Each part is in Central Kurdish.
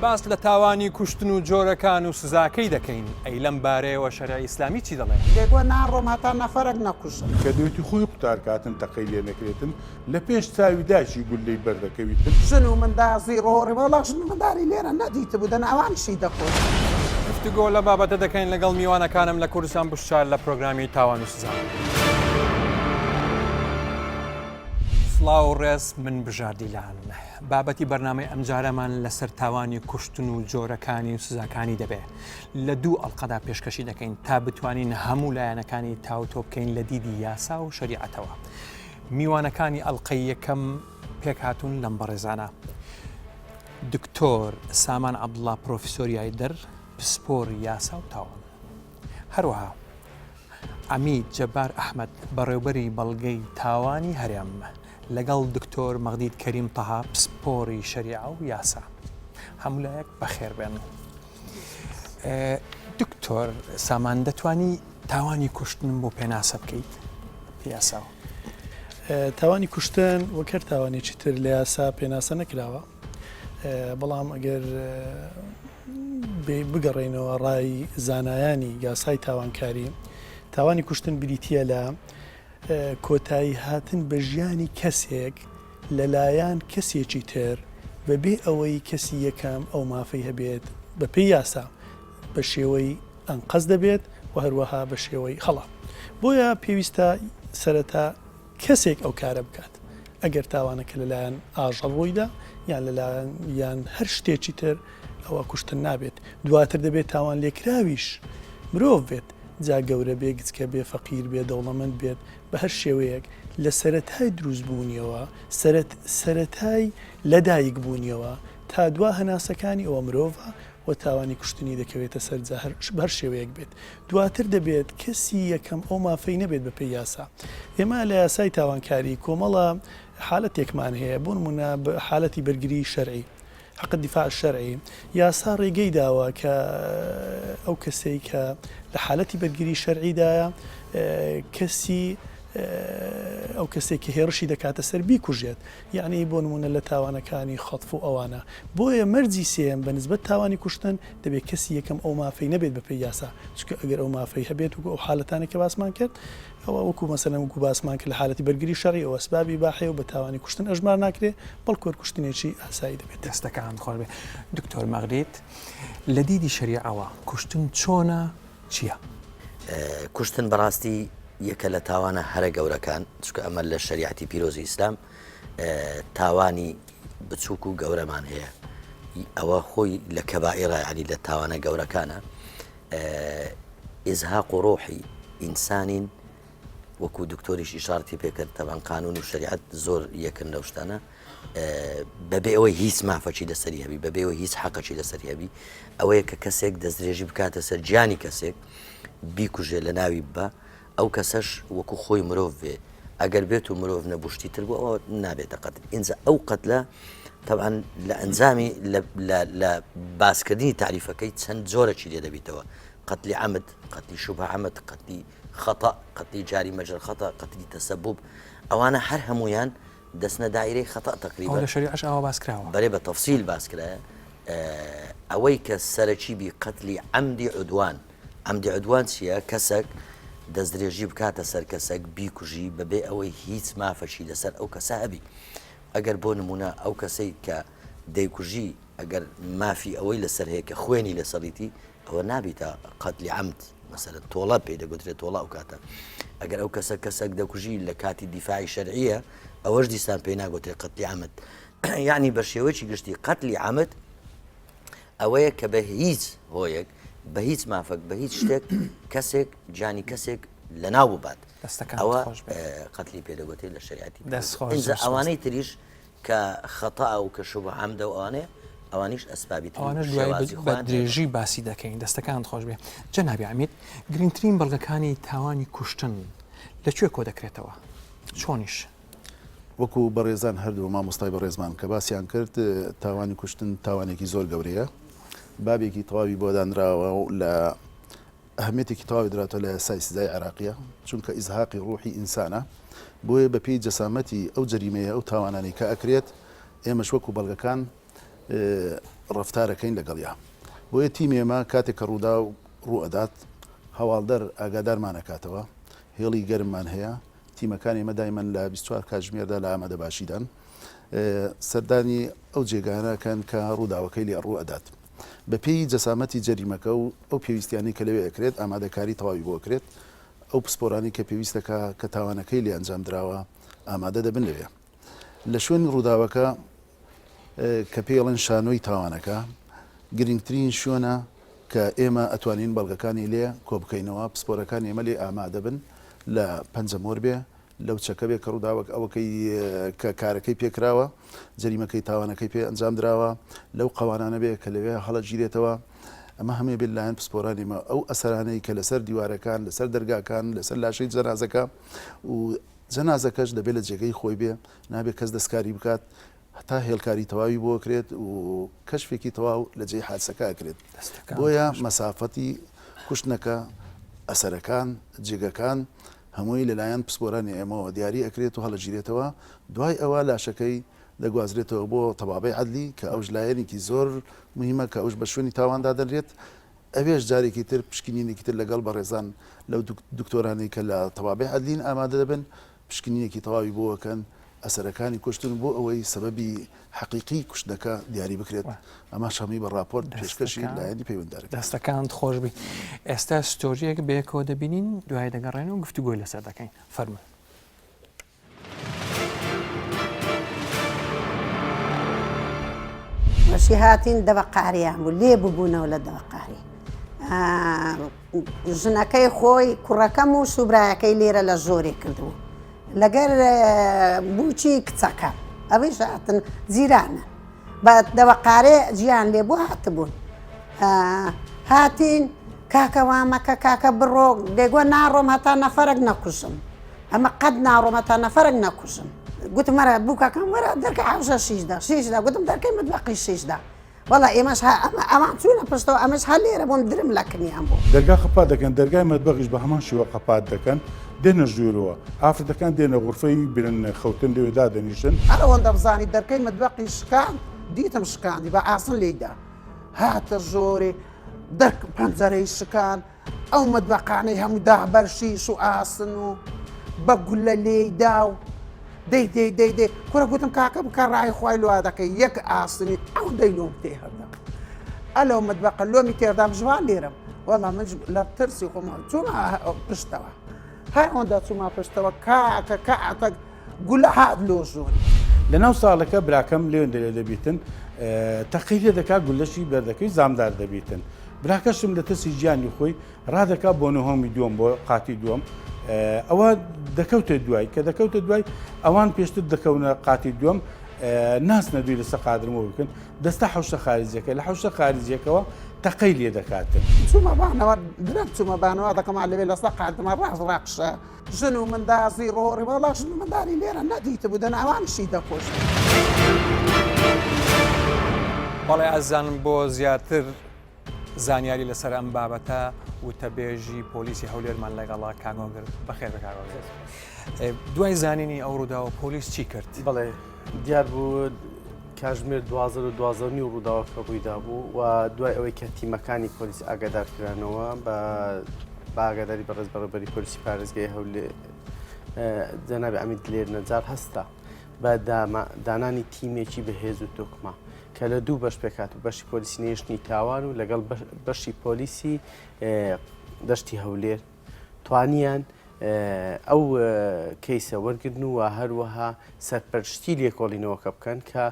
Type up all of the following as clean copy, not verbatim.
باس لە تاوانی کوشتن و جۆرەکان و سزاکەی دەکەین، ئەی لەم بارەیەوە شەرعی ئیسلامی چی دەڵێ؟ دەیگۆ ناڕۆم هەتا نەفەرەک نەکوژم. کە دەیوتی خۆی قوتار کاتن تەقەی لێ نەکرێتن لە پێش چاوی دایکی گوللەی بەر دەکەویتن. ژن و منداڵ زیڕۆڕی وەڵا ژن و منداڵی لێرە نەدیتبوو دەنا ئەوانیشی دەکوشت. گفتوگۆ لەم بابەتە دەکەین لەگەڵ میوانەکانم لە کوردستان 24 لە پرۆگرامی تاوان و سزا. سڵاو و ڕێز من بژار دیلان. بابەتی بەرنامەی ئەمجارەمان لەسەر تاوانی کوشتن و جۆرەکانی و سزاکانی دەبێ. لە دوو ئەڵقەدا پێشکەشی دەکەین تا بتوانین هەموو لایەنەکانی تاوتۆ بکەین لە دیدی یاسا و شەریعەتەوە. میوانەکانی ئەڵقەی یەکەم پێکهاتوون لەم بەڕێزانە، دکتۆر سامان عەبدوڵا پرۆفیسۆر یایدەر پسپۆری یاسا و تاوان، هەروەها عەمید جەبار ئەحمەد بەڕێوبەری بەڵگەی تاوانی هەرێم، لەگەڵ دکتۆر مەغدید کەریم تەها پسپۆری شەریعە و یاسا. هەموو لایەک بەخێربێن. دکتۆر سامان دەتوانی تاوانی کوشتنم بۆ پێناسە بکەیت یاساوە؟ تاوانی کوشتن وەک هەر تاوانێکی تر لە یاسا پێناسە نەکراوە بەڵام ئەگەر بگەڕێینەوە ڕای زانایانی یاسای تاوانکاری تاوانی کوشتن بریتە لە کۆتایی هاتن بە ژیانی کەسێک لەلایەن کەسێکی تر بەبێ ئەوەی کەسی یەکەم ئەو مافەی هەبێت بەپێی یاسا بە شێوەی ئەنقەست دەبێت و هەروەها بە شێوەی هەڵە. بۆیە پێویستە سەرەتا کەسێک ئەو کارە بکات ئەگەر تاوانەکە لەلایەن ئاژەڵ ڕوویدا یان لەلایەن یان هەر شتێکی تر ئەوە کوشتن نابێت. دواتر دەبێت تاوانلێکراویش مرۆڤ بێت جا گەورە بێ گچکە بێ فەقیر بێ دەوڵەمەند بێت بە هەر شێوەیەک لە سەرەتای دروست بوونیەوە سەرەت سەرەتای لەدایک بوونیەوە تا دوا هەناسەکانی ئەوە مرۆڤە و تاوانی کوشتنی دەکەوێتە سەر جا هەر بە هەر شێوەیەک بێت دواتر دەبێت کەسی یەکەم ئەو مافەی نەبێت بە پێی یاسا ئێمە لە یاسای تاوانکاری کۆمەڵە حالەتێکمان هەیە بۆ نمونە حالەتی بەرگری شەرعی حق الدفاع الشرعی، یاسا ڕێگەی داوە کە ئەو کەسەی کە لە حالەتی بەرگری شەرعیدایە کەسی ئەو کەسێک کە هێڕشی دەکاتە سەر بیکوژێت یعنی بۆ نمونە لە تاوانەکانی خەتف و ئەوانە بۆیە مەرجی سێیەم بە نسبەت تاوانی کوشتن دەبێت کەسی یەکەم ئەو مافەی نەبێت بەپێی یاسا چونکە ئەگەر ئەو مافەی هەبێت وەکو ئەو حالەتانەی کە باسمان کرد ئەوە وەکو مەسەلەن وەکو باسمان کرد لە حالەتی بەرگری شەرعی ئەوە ئەسبابی ئیباحەیە و بە تاوانی کوشتن ئەژمار ناکرێ بەڵکو هەر کوشتنێکی ئاسایی دەبێت. دەستەکانت خۆش بێ دکتۆر مەغرید لە دیدی شەریعەوە کوشتن چۆنە چیە؟ کوشتن بەڕاستی یەکە لە تاوانە هەرە گەورەکان چونکە ئەمە لە شەریعەتی پیرۆزی ئیسلام تاوانی بچووک و گەورەمان هەیە ئەوە خۆی لە کەبائیرە یعنی لە تاوانە گەورەکانە ئیزهاق ڕۆحی ئینسانین وەکو دکتۆریش ئیشارەتی پێکرد تەبان قانون و شریعەت زۆر یەکن لەو شتانە بەبێ ئەوەی هیچ مافەکی لەسەری هەبی بەبێ ئەوەی هیچ حەقەکی لەسەری هەبی ئەوەیە کە کەسێک دەستدرێژی بکاتە سەر گیانی کەسێک بیکوژێ لە ناوی بە ئەو کەسەش وەکو خۆی مرۆڤ بێ ئەگەر بێت و مرۆڤ نەبوو شتی تر بوو ئەوە نابێتە قەتل ئینجا ئەو قەتلە طبعا لە ئەنجامی لە باسکردنی تاریفەکەی چەند جۆرەکی لێ دەبیتەوە قەتلی عەمد قەتلی شوبهە عەمد قەتلی خەتە قەتلی جاری مەجرە خەتە قەتلی تەسەبوب ئەوانە هەر هەمویان دەچنە دایرەی خەتە تەقریبا لە شەریعەش ئاوا باس کراوە بەرێ بە تەفسیل باس کرایە ئەوەی کە سەرەکی بی قەتلی عەمدی عدوان عەمدی عدوان چییە؟ کەسەک دەستدرێژی بکاتە سەر کەسەک بیکوژی بەبێ ئەوەی هیچ مافەکی لەسەر ئەو کەسە هەبی. ئەگەر بۆ نموونە ئەو کەسەی کە دەیکوژی ئەگەر مافی ئەوەی لەسەر هەیە کە خوێنی لەسەریتی ئەوە نابیتە قەتلی عەمد مەسەلەن تۆڵە پێی دەگوترێت تۆڵە ئەو کاتە. ئەگەر ئەو کەسە کەسەک دەکوژی لە کاتی دیفاعی شەرعیە ئەوەش دیسان پێی ناگوترێت قەتلی عەمد. یەعنی بە شێوەیەکی گشتی قەتلی عەمد ئەوەیە کە بە هیچ هۆیەک بە هیچ مافەک بە هیچ شتێک کەسێک گیانی کەسێک لەناو ببات ئەوە قەتلی پێدەگوترێت لە شریعەتی ئەوانەی تریش کە خەتا و کە شوبە عەمدە و ئەوانەیە ئەوانیش ئەسبابی ئەوانەش بە درێژی باسی دەکەین دەستەکان خۆش بێ جەنابی عەمید گرنگترین بەڵگەکانی تاوانی کوشتن لە کوێ کۆ دەکرێتەوە چۆنیش؟ وەکو بەڕێزان هەردوو مامۆستای بەڕێزمان کە باسیان کرد تاوانی کوشتن تاوانێکی زۆر گەورەیە بابێکی تەواوی بۆ دانراوە و لە ئەهمیەتێکی تەواوی دراتەوە لە یاسای سزای عێراقیە چونکە ئیزهاقی ڕوحی ئینسانە بۆیە بەپێی جەسامەتی ئەو جەریمەیە ئەو تاوانانەی کە ئەکرێت ئێمەش وەکو بەڵگەکان. ڕەفتارەکەین لەگەڵیا. بۆیە تیمی ئێمە کاتێک کە ڕووداو ڕوو ئەدات هەواڵدەر ئاگادارمان ئەکاتەوە، هێڵی گەرممان هەیە، تیمەکانی ئێمە دایمەن لە 24 کاتژمێردا لە ئامادەباشیدان، سەردانی ئەو جێگایانە ئەکەن کە ڕووداوەکەی لێ ڕوو ئەدات. بەپێی جەسامەتی جەریمەکە و ئەو پێویستیانەی کە لەوێ ئەکرێت ئامادەکاری تەواوی بۆ ئەکرێت، ئەو پسپۆرانەی کە پێویستەکە کە تاوانەکەی لێ ئەنجام دراوە ئامادە دەبن لەوێ. لە شوێنی ڕووداوەکە کە پێی ئەڵێن شانۆی تاوانەکە، گرنگترین شوێنە کە ئێمە ئەتوانین بەڵگەکانی لێ کۆبکەینەوە، پسپۆرەکانی ئێمە لێ ئامادەبن لە پەنجەمۆر بێ، لەو چەکە بێ کە ڕووداوەک ئەوەکەی کە کارەکەی پێکراوە، جەریمەکەی تاوانەکەی پێ ئەنجام دراوە، لەو قەوانانە بێ کە لەوێ هەڵەگیرێتەوە، ئەمە هەمووی بێ لەلایەن پسپۆرانی ئێمە ئەو ئەسەرانەی کە لەسەر دیوارەکان، لەسەر دەرگاکان، لەسەر لاشەی جەنازەکە و جەنازەکەش دەبێت لە جێگەی خۆی بێ، نابێت کەس دەستکاری بکات هەتا هێڵکاری تەواوی بۆ ئەکرێت و کەشفێکی تەواو لە جێی حادسەکە ئەکرێت. بۆیە مەسافەتی کوشتنەکە، ئەسەرەکان، جێگەکان هەمووی لەلایەن پسپۆرانی ئێمەوە دیاری ئەکرێت و هەڵەگیرێتەوە، دوای ئەوە لاشەکەی دەگوازرێتەوە بۆ تەبابەی عەدلی کە ئەوش لایەنێکی زۆر مهمە کە ئەوش بە شوێنی تاوان دادەنرێت، ئەوێش جارێکی تر پشکنینێکی تر لەگەڵ بەڕێزان لەو دکتۆرانەی کە لە تەبابەی عەدلین ئامادە دەبن پشکنینێکی تەواوی بۆ ئەکەن ئەسەرەکانی کوشتن بۆ ئەوەی سەبەبی حەقیقی کوشتنەکە دیاری بکرێت ئەمەش هەمووی بە ڕاپۆرت پێشکەشی لایەنی پەیوەنددار کرد. دەستەکانت خۆشبی. ئێستا ستۆریەک بەیەکەوە دەبینین دوای دەگەڕێن و گفتوگۆی لەسەر دەکەین. فەرموون. مەشی هاتین دەبە قاریان بوو لێ ببوونەوە لە دەبە قاری ژنەکەی خۆی کوڕەکەم و سوبرایەکەی لێرە لە زۆرێ کردبوو لەگەر بووچی کچەکە ئەوەیش هاتن جیرانە بە دەوەقارێ جیان لێ بوو هاتبوون هاتین کاکە وامەکە کاکە بڕۆ دەگوە ناڕۆم هەتا نەفەرەک نەکوژم ئەمە قەت ناڕۆم هەتا نەفەرەک نەکوژم گوتم وەرە بووکەکەم وەرە دەرکە حەوشە شیشدا شیشدا گوتم دەرکەی متبەقی شیشدا وەڵا ئێمەش ها ئەمە ئەوان چوونە پشتەوە ئەمەش هەر لێرە بووم درم لە کنیان بوو. دەرگا قەپات دەکەن دەرگای مەتبەخیش بە هەمان شێوە قەپات دەکەن دێنە ژوورەوە ئافرەتەکان دێنە غورفەی برن خەوتن لەوێ دادەنیشن. هەر ئەوەندەم زانی دەرکەی مەتبەقی شکاند دیتم شکاندی بە ئاسن لێی دا هاتە ژۆرێ دەرک پەنجەرەی شکاند ئەو مەتبەقانەی هەموو دا بەر شیش و ئاسن و بە گولە لێی دا و دەی دەی دەی دەی کورە گوتم کاکە بکە ڕای خوای لوا دەکەی یەک ئاسنی ئەو دەی لۆم تێ هەردە ئەلەو مەتبەقە لۆمی تێردام ژوان لێرم وەڵا من لە ترسی خۆم چوومە پشتەوە هەر ئەوەندە چوومە پشتەوە کاکە کاتەک گولە هات لۆ ژووری. لەناو ساڵەکە براکەم لێوێن دەلێ دەبیتن تەقەی لێ دەکا گولەشی بەردەکەوی زامدار دەبیتن براکەشم لە ترسی گیانی خۆی ڕادەکا بۆ نهۆمی دووەم بۆ قاتی دووەم ئەوە دەکەوتە دوای کە دەکەوتە دوای ئەوان پێشتر دەکەونە قاتی دووەم ناسنە دوی لەسەر قادرمەوە بکەن دەستە حوشە خارجەکە لە حوشە خارجیەکەوە تەقەی لێ دەکاتن. چوومە بانەوە درەنگ چوومە بانەوە دەکەم لەوێ لەسەر قادرمە ڕاست ڕاقشە ژن و مندازی ڕۆڕی وەڵا ژن و منداری لێرە نەدیتبوو دەنا ئەوانیشی دەکوشت. بەڵێ ئازیزانم بۆ زیاتر زانیاری لەسەر ئەم بابەتە وتەبێژی پۆلیسی هەولێرمان لەگەڵا کاک هۆگر بەخێر بێ کاک هۆگر دوای زانینی ئەو ڕووداوە پۆلیس چی کرد؟ بەڵێ دیار بوو کاژمێر دوازدە و دوازدە و نیو ڕووداوەکە ڕوویدا بوو و دوای ئەوەی کە تیمەکانی پۆلیس ئاگادار کرانەوە بە بە ئاگاداری بەڕێز بەڕێوەبەری پۆلیسی پارێزگای هەولێر جەنابی عەمید دلێر نەجار هەستا بە دانانی تیمێکی بەهێز و تۆکمە کە لە دوو بەش پێکات و بەشی پۆلیسی نێشتنی تاوان و لەگەڵ بەشی پۆلیسی دەشتی هەولێر توانیان ئەو کەیسە وەرگرن و هەروەها سەرپەرشتی لێکۆڵینەوەکە بکەن کە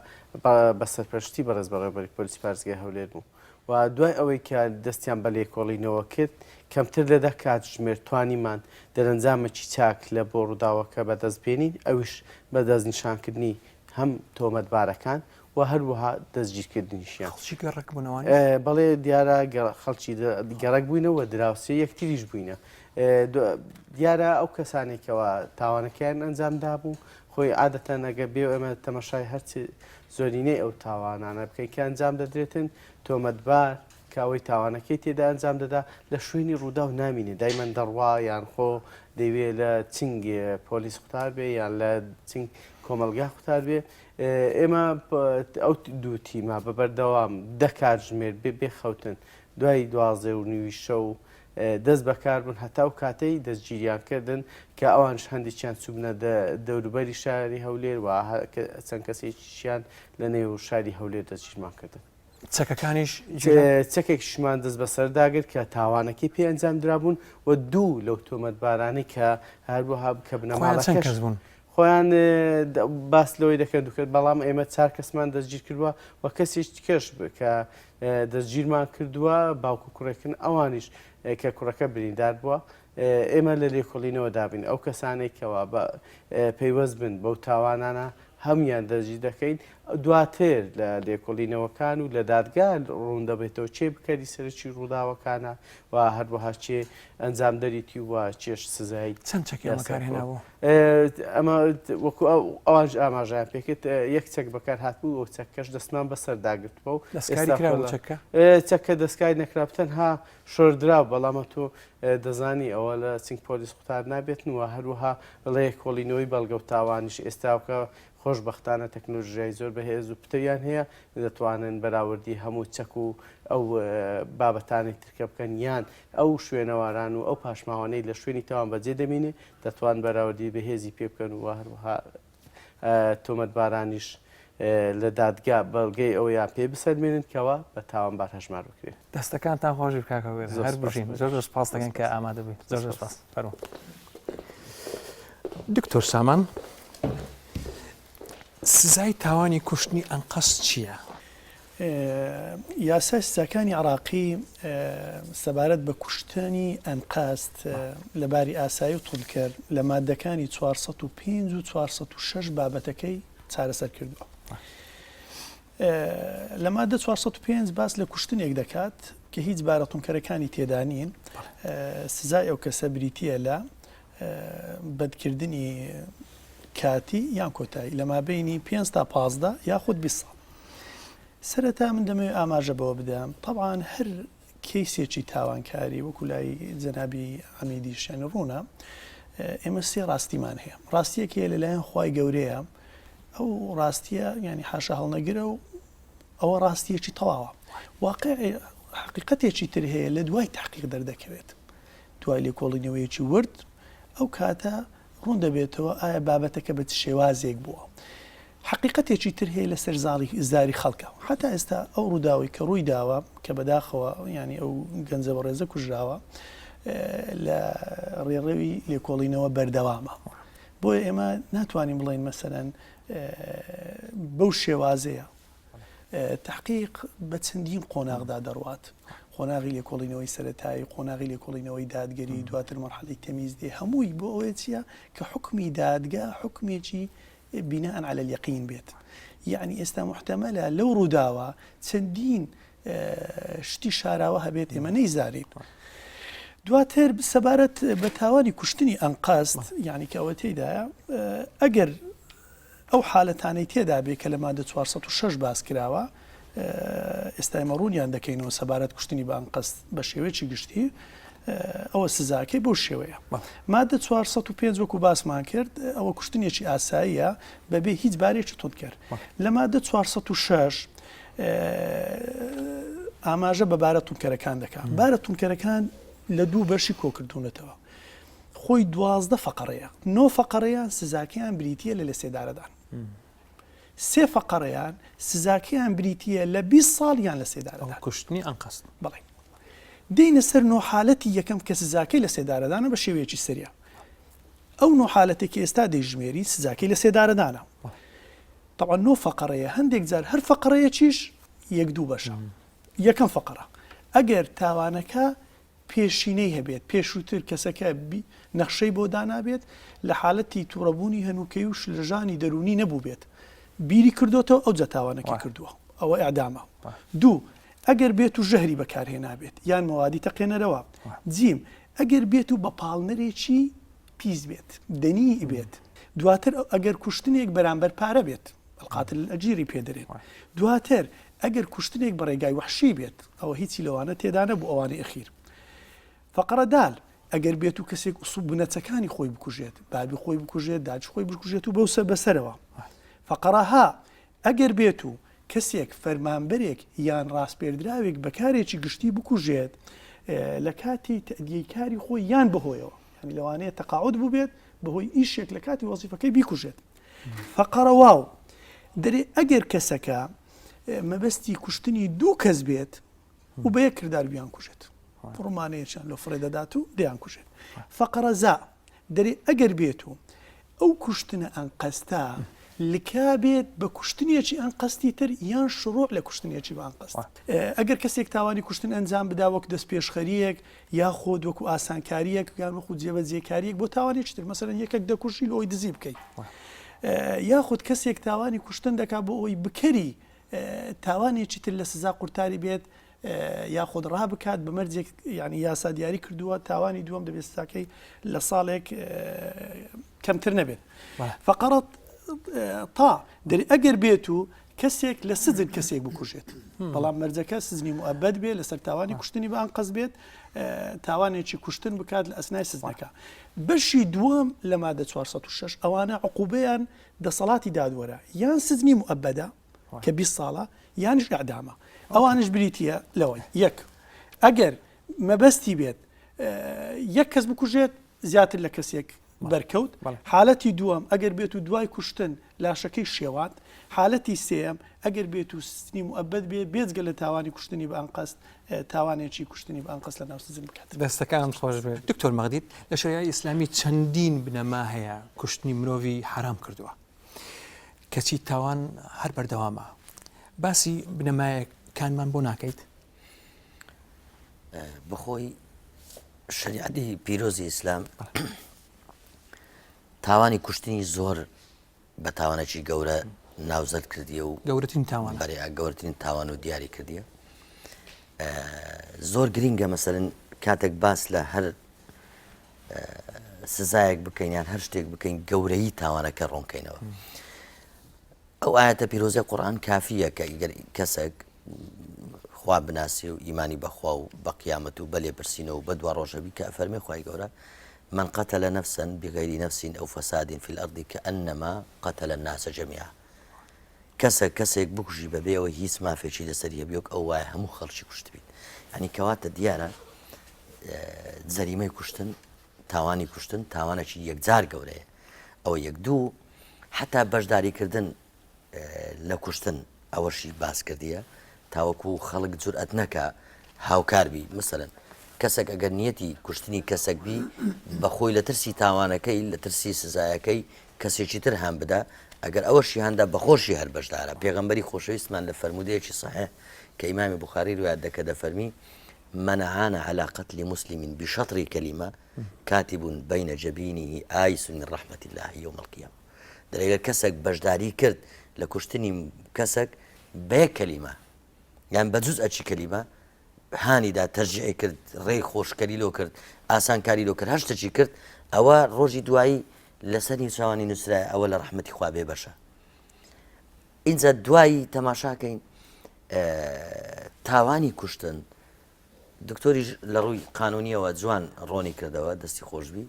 بە سەرپەرشتی بەڕێز بەڕێوەبەری پۆلیسی پارێزگای هەولێر بوو و دوای ئەوەی کە دەستیان بە لێکۆڵینەوە کرد کەمتر لە دە کاتژمێر توانیمان دەرەنجامێکی چاک لە بۆ ڕووداوەکە بەدەست بێنین ئەویش بە دەستنیشانکردنی هەم تۆمەتبارەکان و هەروەها دەستگیرکردنیشیان. خەڵکی گەڕەک بوون ئەوانیش؟ بەڵێ دیارە خەڵکی گەڕەک بووینە و دراوسێ یەکتریش بووینە. دیارە ئەو کەسانێک کەوا تاوانەکەیان ئەنجام دابوو خۆی عادەتەن ئەگەر بێ ئێمە تەمەشای هەرچی زۆرینەی ئەو تاوانانە بکەین کە ئەنجام دەدرێتن تۆمەتبار کە ئەوەی تاوانەکەی تێدا ئەنجام دەدا لە شوێنی ڕووداو نامینێ دایمەن دەڕوا یان خۆ دەیوێ لە چنگ پۆلیس قوتار بێ یان لە چنگ. کۆمەڵگا قوتار بێ. ئێمە ئەو دوو تیمە بە بەردەوام دە کاتژمێر بێ بێ خەوتن دوای دوازدە و نیوی شەو دەست بەکار بوون هەتا ئەو کاتەی دەستگیریان کردن کە ئەوانش هەندێکیان چووبنە دەوروبەری شاری هەولێر و چەند کەسێکیشیان لە نێو شاری هەولێر دەستگیرمان کردن. چەکەکانیش چەکێکیشمان دەست بەسەرداگرت کە تاوانەکەی پێ ئەنجام درابوون و دوو لەو تۆمەتبارانەی کە هەروەها کە بنەماڵەکەش بوون. خۆیان باس لەوەی دەکەن دوکرد بەڵام ئێمە چار کەسمان دەستگیر کردووە و کەسیش کەش کە دەستگیرمان کردووە باوک و کوڕێکن ئەوانیش کە کوڕەکە بریندار بووە ئێمە لە لێکۆڵینەوە دابین ئەو کەسانێک کەوا بە پەیوەست بن بەو تاوانانە هەموویان دەستگیر دەکەین دواتر لە لێکۆڵینەوەکان و لە دادگا ڕوون دەبێتەوە چێ بکەری سەرەکی ڕووداوەکانە و هەروەها چێ ئەنجامدەریتی و چێش سزای چەند چەکی بەکارهێنابوو؟ ئەمە وەکو ئەوانش ئاماژەیان پێکرد یەک چەک بەکار هاتبوو و چەکەش دەستمان بەسەردا گرتووە و دەستکاری کرا چەکە؟ چەکە دەستکاری نەکرا تەنها شۆردرا بەڵام تۆ دەزانی ئەوە لە چنگ پۆلیس قوتار نابێتن و هەروەها ڵێکۆڵینەوەی بەڵگە و تاوانیش ئێستاکە خۆشبەختانە تەکنۆلژیای زۆر بەهێز و پتەویان هەیە دەتوانن بەراوردی هەموو چەک و ئەو بابەتانی ترکە بکەن یان ئەو شوێنەواران و ئەو پاشماوانەی لە شوێنی تاوان بەجێ دەمینێ دەتوان بەراوردی بەهێزی پێ بکەن و هەروەها تۆمەتبارانیش لە دادگا بەڵگەی ئەوەیان پێ بسەلمێنن کەوا بە تاوانبار هەژمار بکرێن. دەستەکانتان خۆش بێت کاک هەوێر هەر بژین زۆر زۆر سپاس دەکەین کە ئامادە بووین زۆر زۆر سپاس فەرموو دکتۆر سامان سزای تاوانی کوشتنی ئەنقەست چییە؟ یاسای سزاکانی عراقی سەبارەت بە کوشتنی ئەنقەست لە باری ئاسایی و توندکەر لە مادەکانی 405 و 406 بابەتەکەی چارەسەر کردووە. لە مادە 405 باس لە کوشتنێک دەکات کە هیچ بارە توندکەرەکانی تێدا نین سزای ئەو کەسە بریتە لە بەندکردنی کاتی یان کۆتایی لە مابینی 5 تا 15 یاخود 20 ساڵ. سەرەتا من دەمەوێت ئاماژە بەوە بدەم تەبعەن هەر کەیسێکی تاوانکاری وەکو لای جەنابی عەمیدیش یانی ڕوونە ئێمە سێ ڕاستیمان هەیە ڕاستیەک هەیە لەلایەن خوای گەورەیە ئەو ڕاستیە یانی حاشا هەڵنەگرە و ئەوە ڕاستیەکی تەواوە واقع حقیقەتێکی تر هەیە لە دوای تحقیق دەردەکەوێت دوای لێکۆڵینەوەیەکی ورد ئەو کاتە ڕوون دەبێتەوە ئایا بابەتەکە بە چ شێوازێک بووە حەقیقەتێکی تر هەیە لەسەر زاڵی زاری خەڵکە. هەتا ئێستا ئەو ڕووداوەی کە ڕووی داوە کە بەداخەوە یانی ئەو گەنجە بەڕێزە کوژراوە لە ڕێڕەوی لێکۆڵینەوە بەردەوامە. بۆیە ئێمە ناتوانین بڵێین مەسەلەن بەو شێوازەیە. تەحقیق بە چەندین قۆناغدا دەڕوات. قۆناغی لێکۆڵینەوەی سەرەتایی، قۆناغی لێکۆڵینەوەی دادگەری، دواتر مەرحەلەی تەمیز دێ. هەمووی بۆ ئەوەیە چییە کە حوکمی دادگا حوکمێکی بناء علی الیقین بێت یەعنی ئێستا موحتەمەلە لەو ڕووداوە چەندین شتی شاراوە هەبێت ئێمە نەیزانین دواتر سەبارەت بە تاوانی کوشتنی ئەنقەست یعنی کە ئەوە تێدایە ئەگەر ئەو حالەتانەی تێدا بێ کە لە مادە 406 باس کراوە ئێستا ئێمە ڕوونیان دەکەینەوە سەبارەت کوشتنی بە ئەنقەست بە شێوەیەکی گشتی ئەوە سزاکەی بەو شێوەیە. مادە 405 وەکو باسمان کرد ئەوە کوشتنێکی ئاساییە بەبێ هیچ بارێکی توندکەر. لە مادە 406 ئاماژە بە بارە توندکەرەکان دەکات. بارە توندکەرەکان لە دوو بەشی کۆکردوونەتەوە. خۆی دوازدە فەقەرەیە. نۆ فەقەرەیان سزاکەیان بریتییە لە لەسێدارەدان. سێ فەقەرەیان سزاکەیان بریتییە لە 20 ساڵ یان لە سێدارەدان. کوشتنی ئەنقەست. بەڵێ. دێینە سەر نۆ حالەتی یەکەم کە سزاکەی لە سێدارەدانە بە شێوەیەکی سریع. ئەو نۆ حالەتێک کە ئێستا دەیژمێری سزاکەی لە سێدارەدانە. تەبعەن نۆ فەقەرەیە هەندێک جار هەر فەقەرەیەکیش یەک دوو بەشە. یەکەم فەقەرە ئەگەر تاوانەکە پێشینەی هەبێت، پێشووتر کەسەکە نەخشەی بۆ دانابێت، لە حالەتی توڕەبوونی هەنووکەیی و شلەژانی دەروونی نەبووبێت، بیری کردۆتەوە ئەوجا تاوانەکەی کردووە، ئەوە ئیعدامە. دوو، ئەگەر بێت و ژەهری بەکارهێنابێت یان مەوادی تەقێنەرەوە. جیم، ئەگەر بێت و بە پاڵنەرێکی پیس بێت، دەنیی بێت. دواتر ئەگەر کوشتنێک بەرامبەر پارە بێت، القاتل الاجیر ی پێ دەرێن. دواتر ئەگەر کوشتنێک بە ڕێگای وەحشی بێت، ئەوە هیچی لەوانە تێدا نەبوو ئەوانەی ئەخیر. فەقرە دال. ئەگەر بێت و کەسێک ئوسوب بنەچەکانی خۆی بکوژێت، بابی خۆی بکوژێت، داکی خۆی بکوژێت و بەو سەر بەسەرەوە. فەقەرە ها، ئەگەر بێت و کەسێک فەرمانبەرێک یان ڕاسپێردراوێک بە کارێکی گشتی بکوژێت لە کاتی تەئدیەی کاری خۆی یان بەهۆیەوە، یانی لەوانەیە تەقاعود بووبێت بەهۆی ئیشێک لە کاتی وەزیفەکەی بیکوژێت. فەقەرە واو، دەرێ ئەگەر کەسەکە مەبەستی کوشتنی دوو کەس بێت و بە یەک کردار بیانکوژێت ڕمانەیەکیان لۆ فڕێ دەدات و دەیانکوژێت. فەقەرە زا، دەرێ ئەگەر بێت و ئەو کوشتنە ئەنقەستە لکابێت بە کوشتنێکی ئەنقەستی تر یان شروع لە کوشتنێکی بە ئەنقەست. ئەگەر کەسێک تاوانی کوشتن ئەنجام بدا وەک دەستپێشخەرییەک یاخود وەکو ئاسانکارییەک یان وەکو جێبەجێکارییەک بۆ تاوانێکی تر، مەسەلەن یەکێک دەکوژی لۆ ئەوەی دزی بکەی یاخود کەسێک تاوانی کوشتن دەکات بۆ ئەوەی بکەری تاوانێکی تر لە سزا قورتاری بێت یاخود ڕابکات بە مەرجێک یعنی یاسا دیاری کردووە تاوانی دووەم دەبێت سزاکەی لە ساڵێک کەمتر نەبێت فقرت تا دەری ئەگەر بێت و کەسێک لە سجن کەسێک بکوژێت بەڵام مەرجەکە سزنی موئەبەد بێ لەسەر تاوانی کوشتنی بە ئەنقەست بێت تاوانێکی کوشتن بکات لە ئەسنای سزنەکە بەشی دووەم لە مادە 406 ئەوانە عقوبەیان دەسەڵاتی دادوەرە یان سجنی موئەبەدە کە 20 ساڵە یانیش ئەعدامە ئەوانش بریتە لەوەی یەک ئەگەر مەبەستی بێت یەک کەس بکوژێت زیاتر لە کەسێک بەرکەوت حالەتی دووەم ئەگەر بێت و دوای کوشتن لاشەکەی شێواند حالەتی سێیەم ئەگەر بێت و سجنی موئەبەد بێ بێجگە لە تاوانی کوشتنی بە ئەنقەست تاوانێکی کوشتنی بە ئەنقەست لە ناو سجن بکات. دەستەکانت خۆش بێت دکتۆر مەغدید لە شەریعەی ئیسلامی چەندین بنەما هەیە کوشتنی مرۆڤی حەرام کردووە کەچی تاوان هەر بەردەوامە باسی بنەمایەکانمان بۆ ناکەیت؟ بەخۆی شەریعەتی پیرۆزی ئیسلام تاوانی کوشتنی زۆر بە تاوانێکی گەورە ناوزەد کردیە و گەورەترین تاوان بەرێ گەورەترین تاوان و دیاری کردیە زۆر گرینگە مەسەرن کاتێک باس لە هەر سزایەک بکەین یان هەر شتێک بکەین گەورەی تاوانەکە ڕۆنکەینەوە ئەو ئاەتە پیرۆزە قورآن کافیە کە ئیگەر کەسێک خوا بناسێ و ئیمانی بەخوا و بە قیامەت و بە لێپرسینەوە و بە دواڕۆژ هەبی کە ئەفەرمێ خوای گەورە، من قتل نفسا بغیر نفس او فساد فی الارض کانما قتل الناس جمیعا کەسە کەسێک بکوژی بەبێ ئەوەی هیچ مافێکی لەسەری هەبی وەک ئەو وایە هەموو خەڵکی کوشتبیت یعنی کەواتە دیارە جەریمەی کوشتن تاوانی کوشتن تاوانێکی یەکجار گەورەیە ئەوە یەک دوو حتا بەشداریکردن لە کوشتن ئەوەشی باس کردیە تاوەکو خەڵک جورئەت نەکا هاوکار بی مەسەلەن کەسێک ئەگەر نیەتی کوشتنی کەسێک بی بەخۆی لە ترسی تاوانەکەی لە ترسی سزایەکەی کەسێکی تر هان بدا ئەگەر ئەوەشی هاندا بەخۆشی هەر بەشدارە پێغەمبەری خۆشەویستمان لە فەرموودەیەکی صحیح کە ئیمامی بوخاری روایەت دەکە دەفەرمی من عان على قتل مسلم بشطر كلمة كاتب بين جبينه آيس من رحمة الله يوم القيامة دەرێ گەر کەسێک بەشداری کرد لە کوشتنی کەسێک بە یەک کەلیمە یان بە جزئەکی کەلیمە هانی دا تەشجیعی کرد ڕێی خۆشکەری لۆ کرد ئاسانکاری لۆ کرد هەر شتێکی کرد ئەوە ڕۆژی دوایی لەسەر نیوچاوانی نووسرایە ئەوە لە ڕەحمەتی خوا بێ بەشە ئینجا دوایی تەماشاکەین تاوانی کوشتن دکتۆریش لە ڕووی قانونیەوە جوان ڕۆنی کردەوە دەستی خۆشبی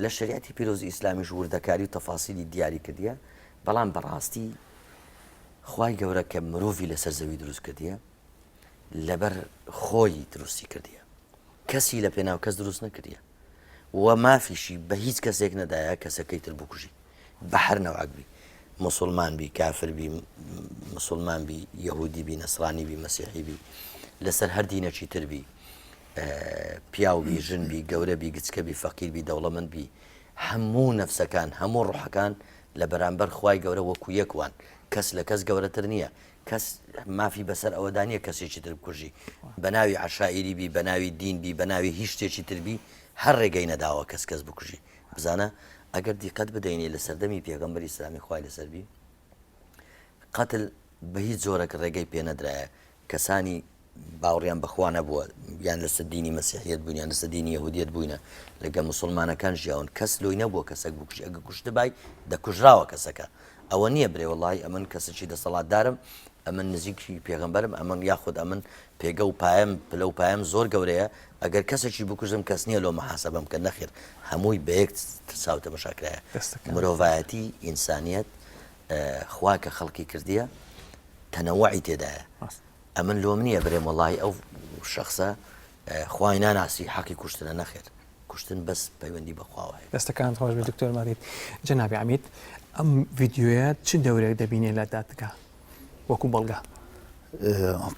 لە شریعەتی پیرۆزی ئیسلامیش وردەکاری و تەفاسیلی دیاری کردیە بەڵام بەڕاستی خوای گەورە کە مرۆڤی لەسەر زەوی دروست کردیە لەبەر خۆی دروستی کردیە کەسی لە پێناو کەس دروست نەکردیە و مافیشی بە هیچ کەسێک نەدایە کەسەکەی تر بکوژی بە هەر نەوعەک بی موسوڵمان بی کافر بی موسوڵمان بی یەهودی بی نەسرانی بی مەسیحی بی لەسەر هەر دینەکی تر بی پیاو بی ژن بی گەورە بی گچکە بی فەقیر بی دەوڵەمەند بی هەموو نەفسەکان هەموو ڕۆحەکان لە بەرامبەر خوای گەورە وەکو یەک وان کەس لە کەس گەورەتر نییە کەس مافی بەسەر ئەوەدا نییە کەسێکی تر بکوژی بە ناوی عەشائیری بی بە ناوی دین بی بە ناوی هیچ شتێکی تر بی هەر ڕێگەی نەداوە کەس کەس بکوژی بزانە ئەگەر دیقەت بدەینێ لە سەردەمی پێغەمبەری سلامی خوای لەسەر بی قەتل بە هیچ جۆرەک ڕێگەی پێ نەدرایە کەسانی باوەڕیان بەخوا نەبووە یان لەسەر دینی مەسیحیت بوون یان لەسەر دینی یەهودیت بووینە لەگە مسلمانەکان ژیاون کەس لۆی نەبووە کەسێک بکوژی ئەگە کوشتبای دەکوژراوە کەسەکە. ئەوە نییە برێ وەڵی ئەمن کەسێکی دەسەڵاتدارم ئەمن نزیکی پێغەمبەرم ئەمن یاخود ئەمن پێگە و پایەم پلە و پایەم زۆر گەورەیە ئەگەر کەسێکی بکوژم کەس نییە لۆ محاسبەم کە نەخێر هەمووی بە یەک چاو تەمەشا کرایە مرۆڤایەتی ئینسانیەت خوا کە خەڵکی کردیە تەنەوعی تێدایە ئەمن لۆم نییە برێم وەڵی ئەو شخصە خوای ناناسی حەقی کوشتنە نەخێر کوشتن بەس پەیوەندی بەخواوە هەیە. دەستەکانت خۆش بێت دکتۆر مەرید. جەنابی عەمید ئەم ڤیدیۆیە چ دەورێک دەبینێ لە دادگا وەکو بەڵگە؟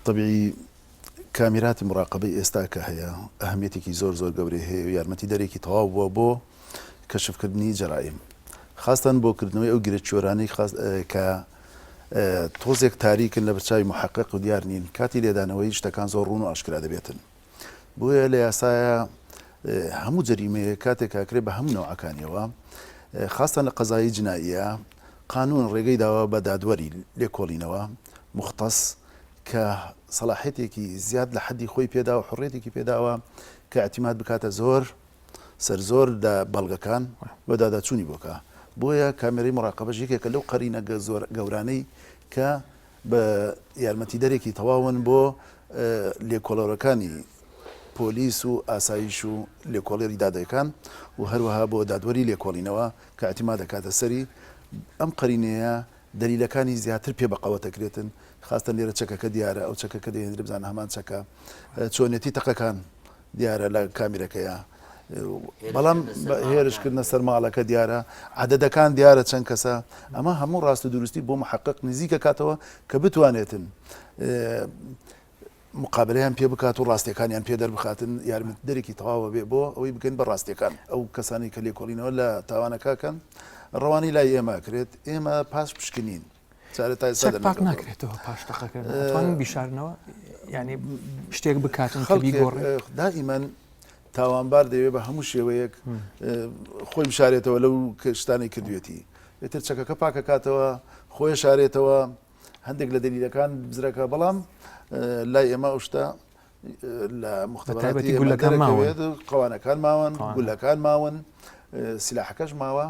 تەبیعی کامیراتی مراقبەی ئێستا کە هەیە ئەهمیەتێکی زۆر زۆر گەورەی هەیە و یارمەتی دەرێکی تەواو بووە بۆ کەشفکردنی جەرائیم خاستان بۆ کردنەوەی ئەو گرە چۆرانەی خاست کە تۆزێک تاریکن لە بەرچاوی محقق و دیار نین کاتی لێدانەوەی شتەکان زۆر ڕوون و ئاشکرا دەبێتن. بۆیە لە یاسایە هەموو جەریمەیەک کاتێک ئەکرێت بە هەموو نەوعەکانیەوە خاستان لە قەزایی جنائیە قانون ڕێگەی داوە بە دادوەری لێکۆڵینەوە مختص کە سەلاحێتێکی زیاد لە حەدی خۆی پێداوە حڕێتێکی پێداوە کە اعتماد بکاتە زۆر سەر زۆر لە بەڵگەکان و داداچوونی بۆکە بۆیە کامێرەی مراقبەش یەکێکە لەو قەرینە زۆر گەورانەی کە بە یارمەتیدەرێکی تەواون بۆ لێکۆڵەرەکانی پۆلیس و ئاسایش و لێکۆڵێری دادگەکان و هەروەها بۆ دادوەری لێکۆڵینەوە کە ئیعتیماد دەکاتە سەری ئەم قەرینەیە دەلیلەکانی زیاتر پێ بەقەوەتەکرێتن خاستەن لێرە چەکەکە دیارە ئەو چەکە کە دەهێنرێ بزانە هەمان چەکە چۆنێتی تەقەکان دیارە لە کامیرەکەیە بەڵام هێرشکردنە سەر ماڵەکە دیارە عددەکان دیارە چەند کەسە ئەمە هەموو ڕاست و دروستی بۆ محقق نزیکە کاتەوە کە بتوانێتن مقابلەیان پێ بکات و ڕاستیەکانیان پێ دەربخاتن یارمەتیدەرێکی تەواوە بێ بۆ ئەوەی بگەن بە ڕاستیەکان ئەو کەسانی کە لێکۆڵینەوە لە تاوانەکەکەن ڕەوانی لای ئێمە کرێت ئێمە پاش پشکنین چارە تا ئێستا چەک پاک دەرنەکەوتووە. ناکرێتەوە پاش تەقەکردن ئەتوانن بیشارنەوە یعنی شتێک بکاتن کە خەڵکێک بیگۆڕێ دائیمەن تاوانبار دەیەوێت بە هەموو شێوەیەک خۆی بشارێتەوە لەو شتانەی کردوێتی ئیتر چەکەکە پاکەکاتەوە خۆی شارێتەوە هەندێک لە دەلیلەکان بزرەکە بەڵام لای ئێمە ئەو شتە لە مختبەراتی گولەکان ماون قەوانەکان ماون گولەکان ماون سیلاحەکەش ماوە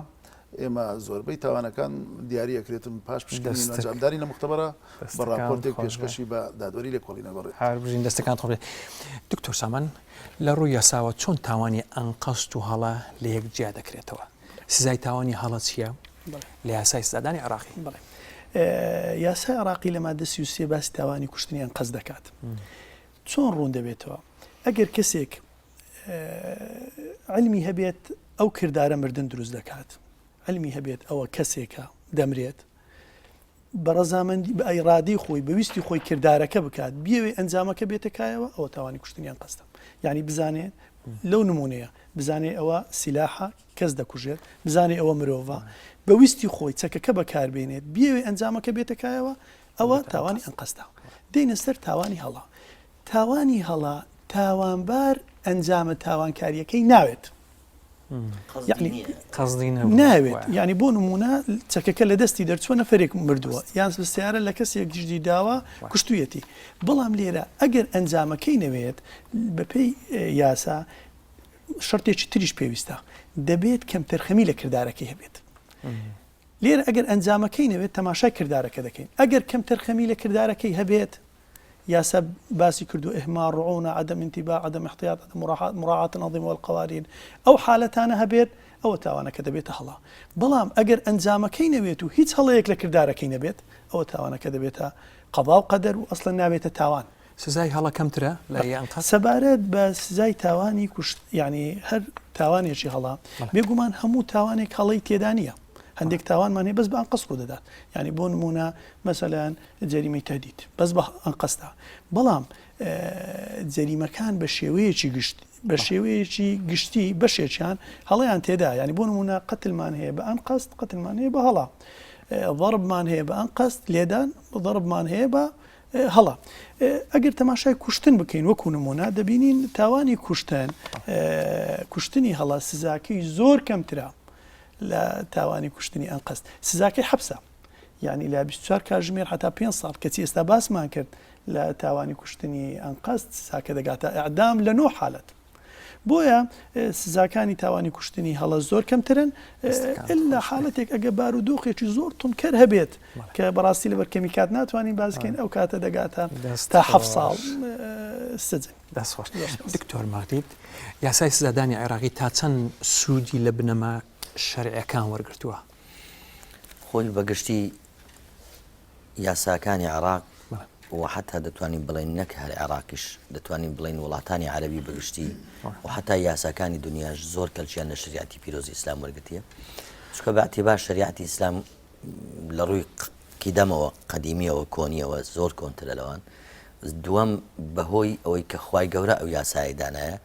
ئێمە زۆربەی تاوانەکان دیاری ئەکرێتن پاش پشکنین ئەنجامدانی لە مختبەرە بە راپۆرتێک پێشکەشی بە دادوەری لێکۆڵینەوە بڕێت. هەر بژین دەستەکان خۆش بێت. دکتۆر سامان لە ڕووی یاساوە چۆن تاوانی ئەنقەست و هەڵە لە یەک جیا دەکرێتەوە؟ سزای تاوانی هەڵە چییە لە یاسای سزادانی عێراقی؟ بەڵێ یاسای عێراقی لە مادە 33 باسی تاوانی کوشتنی ئەنقەست دەکات. چۆن ڕوون دەبێتەوە؟ ئەگەر کەسێک علمی هەبێت ئەو کردارە مردن دروست دەکات علمی هەبێت ئەوە کەسێکە دەمرێت بە ڕەزامەندی بە ئیرادەی خۆی بە ویستی خۆی کردارەکە بکات بیەوێ ئەنجامەکە بێتە کایەوە ئەوە تاوانی کوشتنیان قەستە یعنی بزانێ لەو نمونەیە بزانێ ئەوە سیلاحە کەس دەکوژێت بزانێ ئەوە مرۆڤە بە ویستی خۆی چەکەکە بەکاربێنێت بیەوێ ئەنجامەکە بێتە کایەوە ئەوە تاوانی ئەنقەستە دێنە سەر تاوانی هەڵە تاوانی هەڵە تاوانبار ئەنجامە تاوانکاریەکەی ناوێت ناوێت یعنی بۆ نمونە چەکەکە لە دەستی دەرچوە نەفرێک مردووە یان سیارە لە کەسێک گشتی داوە کوشتویەتی بەڵام لێرە ئەگەر ئەنجامەکەی نەوێت بەپێی یاسا شەرتێکی تریش پێویستە دەبێت کەمتەرخەمی لە کردارەکەی هەبێت لێرە ئەگەر ئەنجامەکەی نەوێت تەماشای کردارەکە دەکەین ئەگەر کەمتەرخەمی لە کردارەکەی هەبێت یاسا باسی کردووە، اهمال، رعونە، عدم انتباه، عدم احتیاط، عدم مراعاة الانظمە والقوانین، ئەو حالەتانە هەبێت ئەوە تاوانەکە دەبێتە هەڵە، بەڵام ئەگەر ئەنجامەکەی نەبێت و هیچ هەڵەیەک لە کردارەکەی نەبێت ئەوە تاوانەکە دەبێتە قەضا و قەدەر و ئەسڵەن نابێتە تاوان. سزای هەڵە کەمترە لە ی ئەنقەست؟ سەبارەت بە سزای تاوانی کوشت یانی هەر تاوانێکی هەڵە بێگومان هەموو تاوانێک هەڵەی تێدا نییە هەندێک تاوانمان هەیە بەس بە ئەنقەست ڕوودەدات یانی بۆ نموونە مەسەلەن جەریمەی تەهدید بەس بە ئەنقەستە بەڵام جەریمەکان بە شێوەیەکی گشت بە شێوەیەکی گشتی بەشێکیان هەڵیان تێدا ینی بۆ نمونە قەتلمان هەیە بە ئەنقەست قەتلمان هەیە بە هەڵا ضربمان هەیە بە ئەنقەست لێدان ضربمان هەیە بە هەڵە ئەگەر تەماشای کوشتن بکەین وەکو نمونە دەبینین تاوانی کوشتن کوشتنی هەڵە سزاکەی زۆر کەمترە لە تاوانی کوشتنی ئەنقەست سزاکەی حەبسە یانی لە 24 کاتژمێر هەتا پێنج ساڵ کەچی ئێستا باسمان کرد لە تاوانی کوشتنی ئەنقەست سزاکە دەگاتە ئیعدام لە نۆ حالەت. بۆیە سزاکانی تاوانی کوشتنی هەڵە زۆر کەمترن ئللا حالەتێک ئەگە بارودۆخێکی زۆر توندکەر هەبێت کە بەڕاستی لەبەر کەمی کات ناتوانین باس بکەین ئەو کاتە دەگاتە تا حەفت ساڵ سجن. دەست خۆش دکتۆر مەغدید یاسای سزادانی عێراقی تا چەند سوودی لە بنەما شەرعیەکان وەرگرتووە؟ خۆی بەگشتی یاساکانی عێراق و حەتا دەتوانین بڵێین نەک هەر عێراقیش دەتوانین بڵێین وڵاتانی عەرەبی بەگشتی و حەتا یاساکانی دنیاش زۆر کەلکیان لە شریعەتی پیرۆزی ئیسلام وەرگتیە چونکە بە اعتبار شریعەتی ئیسلام لە ڕووی قیدەمەوە قەدیمیەوە کۆنیەوە زۆر کۆنترە لەوان دووەم بەهۆی ئەوەی کە خوای گەورە ئەو یاسای دانایە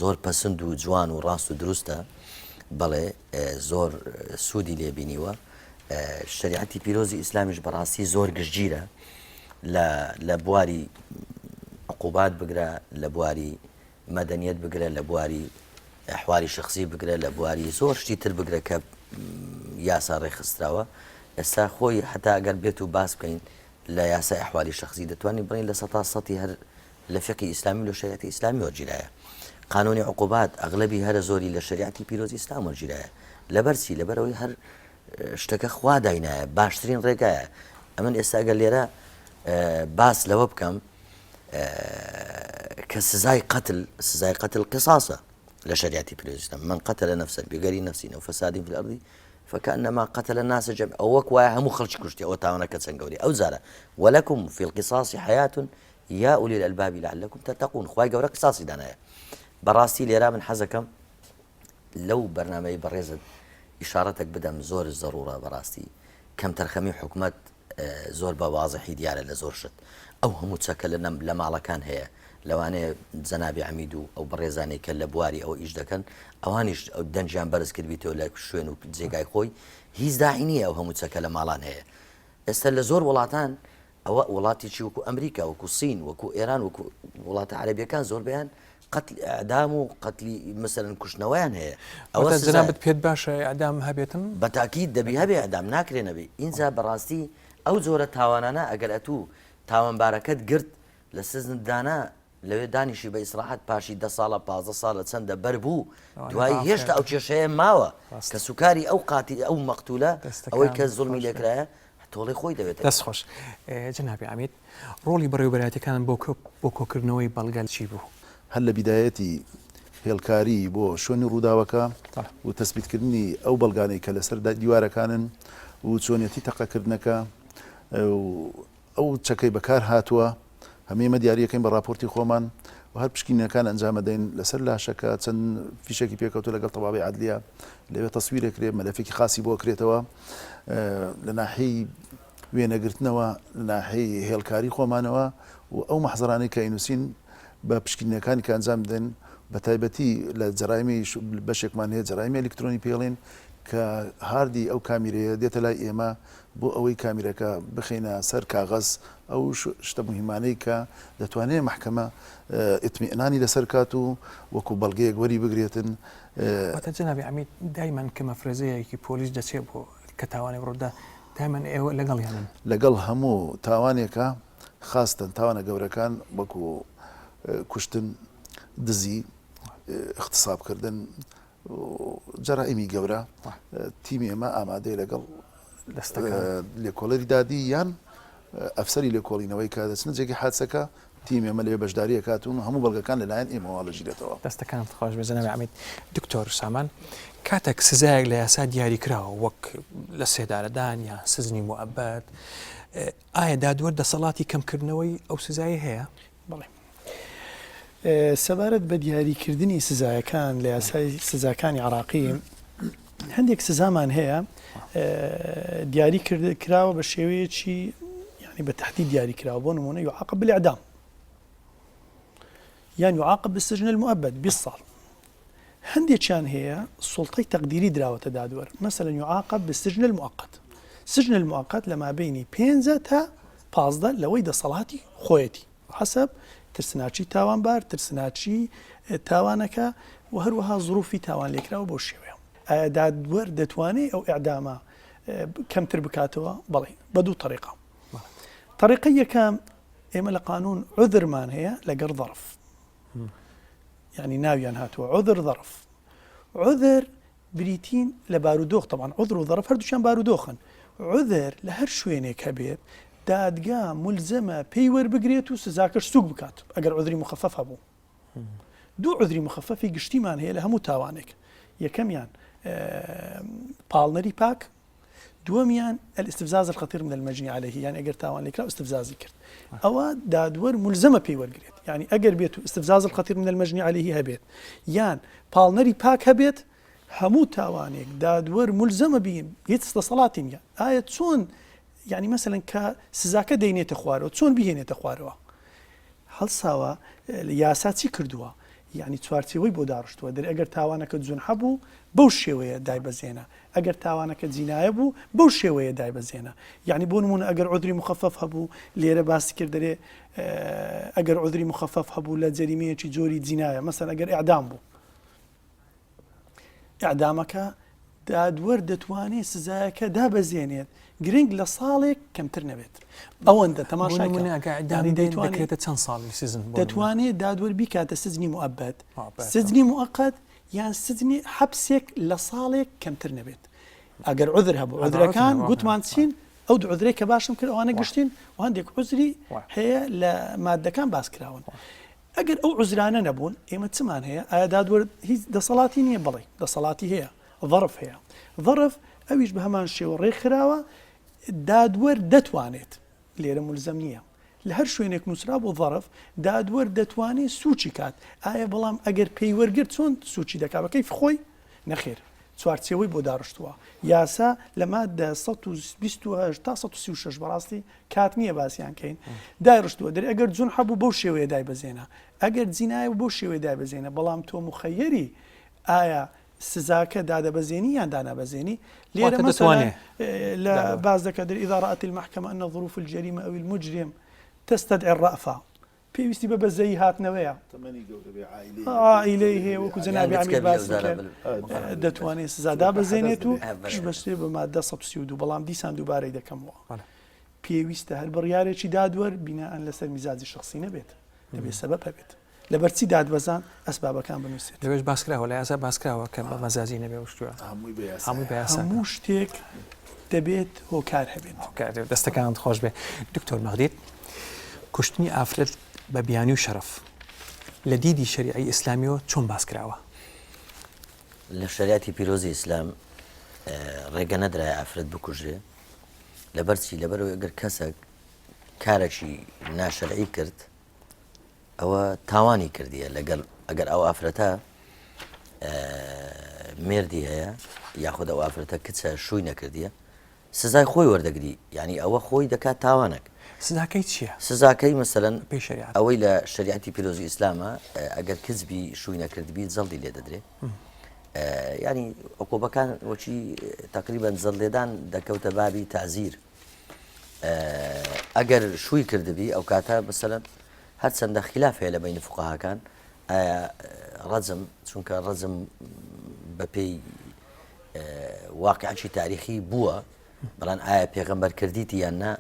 زۆر پەسند و جوان و ڕاست و دروستە بەڵێ زۆر سوودی لێبینیوە شەریعەتی پیرۆزی ئیسلامیش بەڕاستی زۆر گشتگیرە لە لە بواری عقوبات بگرە لە بواری مەدەنیەت بگرە لە بواری ئەحوالی شخصی بگرە لە بواری زۆر شتی تر بگرە کە یاسا ڕێکخستراوە ئێستا خۆی حتا ئەگەر بێت و باس بکەین لە یاسای ئەحوالی شخصی دەتوانین بڵین لە سەتا سەتی هەر لە فقی ئیسلامی لە شریعەتی ئیسلامی وەرگیرایە. قانونی عقوبات ئەغلەبی هەرە زۆری لە شریعەتی پیرۆزی ئیسلام وەرگیرایە. لەبەر چی؟ لەبەر ئەوەی هەر شتەکە خوا داینایە باشترین ڕێگایە. ئەمن ئێستا ئەگەر لێرە باس لەوە بکەم کە سزای قەتل سزای قەتل قساسە لە شریعەتی پیرۆزی ئیسلام من قتل نفسا بغير نفس أو فساد في الأرض فكأنما قتل الناس جميعا ئەو وەک وایە هەموو خەڵکی کوشتی ئەوە تاوانەکە چەند گەورەیە ئەو جارە ولكم في القصاص حياة یا اولی الالباب لعلکم تتقون خوای گەورە قساسی دانایە بەڕاستی لێرا من حەزەکەم لەو بەرنامەی بەڕێزت ئیشارەتێک بدەم زۆر زەڕوڕە بەڕاستی کەمتەرخەمی حکومەت زۆر بە وازحی دیارە لە زۆر شت ئەو هەموو چەکە لە نەم لە ماڵەکان هەیە لەوانەیە جەنابی عەمید و ئەو بەڕێزانەی کە لە بواری ئەوە ئیش دەکەن ئەوانیش ئەو دەنگیان بەرز کردبیتەوە لە شوێن و جێگای خۆی هیچ داعی نییە ئەو هەموو چەکە لە ماڵان هەیە ئێستا لە زۆر وڵاتان ئەوە وڵاتێکی وەکو ئەمریکا وەکو سین وەکو ئێران وەکو وڵاتە عەرەبیەکان زۆربەیان قەتل ئیعدام و قەتلی مەسەلەن کوشتنەوەیان هەیە ئەوە واتە جەنابت پێت باشە ئیعدام هەبێتن؟ بە تاکید دەبی هەبێ ئیعدام ناکرێ نەبێ ئینجا بەڕاستی ئەو جۆرە تاوانانە ئەگەر ئەتوو تاوانبارەکەت گرت لە سزنت دانا لەوێ دانیشی بە ئیسراحەت پاشی دە ساڵە 15 ساڵە چەندە بەر بوو دوایی هێشتا ئەو کێشەیە ماوە کە سوکاری ئەو قاتی ئەو مەقتولە ئەوەی کە زوڵمی لێکرایە تۆڵەی خۆی دەوێتەوە. دەست خۆش. جەنابی عەمید ڕۆڵی بەڕێوەبەرایەتیەکان بۆ بۆ کۆکردنەوەی بەڵگە چی بوو؟ هەر لە بیدایەتی هێڵکاری بۆ شوێنی ڕووداوەکە و تەسبیتکردنی ئەو بەڵگانەی کە لەسەر دیوارەکانن و چۆنیەتی تەقەکردنەکە و ئەو چەکەی بەکار هاتووە هەمووی ئێمە دیاری ئەکەین بە ڕاپۆرتی خۆمان و هەر پشکینەکان ئەنجام ئەدەین لەسەر لاشەکە چەند فیشەکی پێکەوتووە لەگەڵ تەواوی عەدلیە لەوێ تەسویر ئەکرێ مەلەفێکی خاصی بۆ ئەکرێتەوە لە ناحیەی وێنەگرتنەوە لە ناحیەی هێڵکاری خۆمانەوە و ئەو مەحزەرانەی کە ئەینووسین بە پشکینەکانی کە ئەنجام دەدەین بە تایبەتی لە جەرایمی بەشێکمان هەیە جەرایمی ئەلیکترۆنی پێڵین کە هاردی ئەو کامیرەیە دێتە لای ئێمە بۆ ئەوەی کامیرەکە بخەینە سەر کاغەز ئەو شتە موهیمانەی کە دەتوانێ مەحکەمە ئیتمئنانی لەسەر کات و وەکو بەڵگەیەک وەری بگرێتن. واتە جەنابی عەمید دایمەن کە مەفرەزەیەکی پۆلیس دەچێ بۆ کە تاوانێک ڕوودەدا دایمەن ئێوە لەگەڵیانن؟ لەگەڵ هەموو تاوانێکا خاستەن تاوانە گەورەکان وەکو کوشتن، دزی، ئیغتساب کردن، جەرائیمی گەورە تیمی ئێمە ئامادەیە لەگەڵ لێکۆڵەری دادی یان ئەفسەری لێکۆڵینەوەی کە دەچنە جێگەی حادسەکە تیم ئێمە لەوێ بەشداری ئەکات و هەموو بەڵگەکان لەلایەن ئێمەوە هەڵەگیرێتەوە. دەستەکانت خۆش بێت جەنابی عەمید. دکتۆر سامان کاتێک سزایەک لە یاسا دیاری کراوە وەک لە سێدارەدان یان سزنی موئەبەد ئایا دادوەر دەسەڵاتی کەمکردنەوەی ئەو سزایەی هەیە؟ بەڵێ. سەبارەت بە دیاریکردنی سزایەکان لە یاسای سزاکانی عراقی هەندێک سزامان هەیە دیاری کراوە بە شێوەیەکی ینی بە تهدید دیاری کراوە بۆ نمونە يعاقب بالإعدام یان يعاقب بالسجن المؤبد 20 ساڵ هەندێکیان هەیە سوڵتەی تەقدیری دراوەتە دادوەر مەسەلەن يعاقب بالسجن المؤقت سجن المؤقت لە مابەینی پێنجە تا 15 لەوەی دەسەڵاتی خۆیەتی حەسەب ترسناکی تاوانبار ترسناکی تاوانەکە و هەروەها زروفی تاوانلێکراو بەو شێوەیە. ئایا دادوەر دەتوانێ ئەو ئیعدامە کەمتر بکاتەوە؟ بەڵێ بە دوو تەریقە. تەریقەی یەکەم ئێمە لە قانون عوذرمان هەیە لەگەڵ ظرف. یعنی ناویان هاتووە عذر ظرف عذر بریتین لە بارودۆخ تەبعەن عذر و ظرف هەردووکیان بارودۆخن عذر لە هەر شوێنێک هەبێت دادگا ملزەمە پێی وەربگرێت و سزاکەش سوک بکات ئەگەر عذری مخفف هەبوو دوو عذری مخففی گشتیمان هەیە لە هەموو تاوانێک یەکەمیان پاڵنەری پاک دووەمیان الاستفزاز الخطیر من المجنی علیه یان ئەگەر تاوان لێکراو استفزازی کرد ئەوە دادوەر ملزەمە پێی وەرگێت یعنی ئەگەر بێت و استفزاز الخطیر من المجنی علیه هەبێت یان پاڵنەری پاک هەبێت هەموو تاوانێک دادوەر ملزەمە بین هیچ دەسەڵاتی نیە ئایا چۆن یعنی مەسەلەن کە سزاکە دەینێتە خوارەوە چۆن بهێنێتە خوارەوە هەڵساوە یاسا چی کردووە یعنی چوارچێوەی بۆ داڕشتووە دەرێ ئەگەر تاوانەکە جونحە بوو بەو شێوەیە دایبەزێنە ئەگەر تاوانەکە جینایە بوو بەو شێوەیە دایبەزێنە یعنی بۆ نمونە ئەگەر عذری مخفف هەبوو لێرە باسی کرد دەرێ ئەگەر عذری مخفف هەبوو لە جەریمەیەکی جۆری جینایە مەسەن ئەگەر ئەعدام بوو ئیعدامەکە دادوەر دەتوانێت سزایەکە دابەزێنێت گرنگ لە ساڵێک کەمتر نەبێت ئەوەندە تەماشای دەکرێتە چەند ساڵی سزن دەتوانێت دادوەر بیکاتە سجنی موئەبەد سجنی موقت یان سجنی حەبسێک لە ساڵێک کەمتر نەبێت ئەگەر عذر هەبوو عذرەکان گوتمان چین ئەو دوو عذرەی کە باشم کرد ئەوانە گشتین و هەندێک عذری هەیە لە مادەکان باس کراون ئەگەر ئەو عوزرانە نەبوون ئێمە چمان هەیە؟ ئایا دادوەر هیچ دەسەڵاتی نییە؟ بەڵی دەسەڵاتی هەیە، ظەرف هەیە. ظەرف ئەویش بە هەمان شێوە ڕێکخراوە، دادوەر دەتوانێت، لێرە مولزەم نییە، لە هەر شوێنێک نووسرابوو ظەرف، دادوەر دەتوانێت سووچی کات. ئایا بەڵام ئەگەر پێی وەرگرت چۆن سووچی دەکات؟ بە کەیفی خۆی؟ نەخێر، چوارچێوەی بۆ داڕشتووە. یاسا لە ماددە 128 تا 136 بەڕاستی کات نییە باسیان کەین دایڕشتووە دەرێ ئەگەر جونحە بوو بەو شێوەیە دایبەزێنە ئەگەر جینایە بوو بەو شێوەیە دایبەزێنە بەڵام تۆ مخەیەری ئایا سزاکە دادەبەزێنی یان دانابەزێنی لێرە واتە مەسەلەن دەتوانێ لە دادوەر. باس دەکات دەرێ اذا رأت المحکمە ان ظروف الجریمە او المجرم تستدعی الرأفە پێویستی بە بەزەیی هاتنەوەیە. تەمەنی گەورە بێ عائیلەی عائیلەی هەیە وەکو جەنابی یان عەمید گچکە بێ باسی ئەوجارە کرد بل- دەتوانێت سزا دابەزێنێت و بەڵێ. پشت بەستێ بە مادە 132 بەڵام دیسان دووبارەی دەکەمەوە بەڵێ. پێویستە هەر بڕیارێکی دادوەر بینائەن لەسەر میزاجی شخصی نەبێت دەبێت سەبەب هەبێت لەبەر چی دادبەزان ئەسبابەکان بنووسێت. لەوێش باسکراوە لە یاسا باسکراوە کە بە مەزاجی نەبێ و شتوە هەمووی بە یاسایە. هەمووی بە یاسا. هەموو شتێک دەبێت هۆکار هەبێت. هۆکار هەبێت. دەستەکانت خۆش بێ دکتۆر مەغدید. کوشتنی ئافرەت بە بیانوی شەرەف لە دیدی شەریعەی ئیسلامیەوە چۆن باس کراوە؟ لە شەریعەتی پیرۆزی ئیسلام ڕێگە نەدرایە ئافرەت بکوژرێ لەبەر چی لەبەرەوەی ئەگەر کەسێک کارێکی ناشەرعی کرد ئەوە تاوانی کردیە لەگەڵ ئەگەر ئەو ئافرەتە مێردی هەیە یاخود ئەو ئافرەتە کچە شووی نەکردیە سزای خۆی وەردەگری یعنی ئەوە خۆی دەکات تاوانێک سزاکەی چییە؟ سزاکەی مەسەلەن پێی شەریعەت ئەوەی لە شەریعەتی پیرۆزی ئیسلامە ئەگەر کچ بی شووی نەکردبی جەڵدی لێ دەدرێ ینی عقوبەکان وەچی تقریبا جەڵد لێدان دەکەوتە بابی تازیر ئەگەر شووی کردبی ئەو کاتە مەسەلەن هەرچەندە خلاف هەیە لە بینی فقهاکان ئایا ڕەجم چونکە ڕەجم بەپێی واقعی تاریخی بووە بەڵام ئایا پێغەمبەر کردیتی یان نا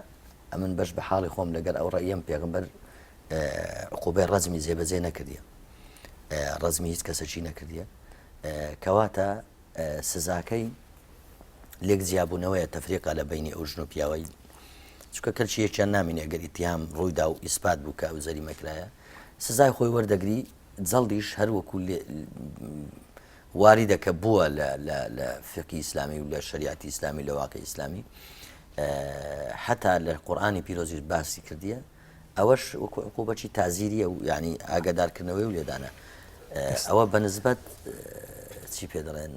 ئەمن بەش بە حاڵی خۆم لەگەر ئەو ڕەئیەم پێغەمبەر عقوبەی ڕەجمی جێبەجێ نەکردیە ڕەجمی هیچ کەسەکی نەکردیە کەواتە سزاکەی لێک جیابوونەوەیە تەفریقا لە بینی ئەو ژن و پیاوەی چونکە کەلکی یەکیان نامینێ ئەگەر ئیتیهام ڕوویدا و ئیسپات بوو کە ئەو جەریمە کرایە سزای خۆی وەردەگری جەڵدیش هەر وەکو واریدە کە بووە لە لە لە فقهی ئیسلامی و لە شەریعەتی ئیسلامی لە واقع ئیسلامی حتا لە قورئانی پیرۆزیش باسی کردیە ئەوەش وەکو عقوبەکی تازیریە و یعنی ئاگادارکردنەوەی و لێدانە ئەوە بە نسبەت چی پێ دەڵێن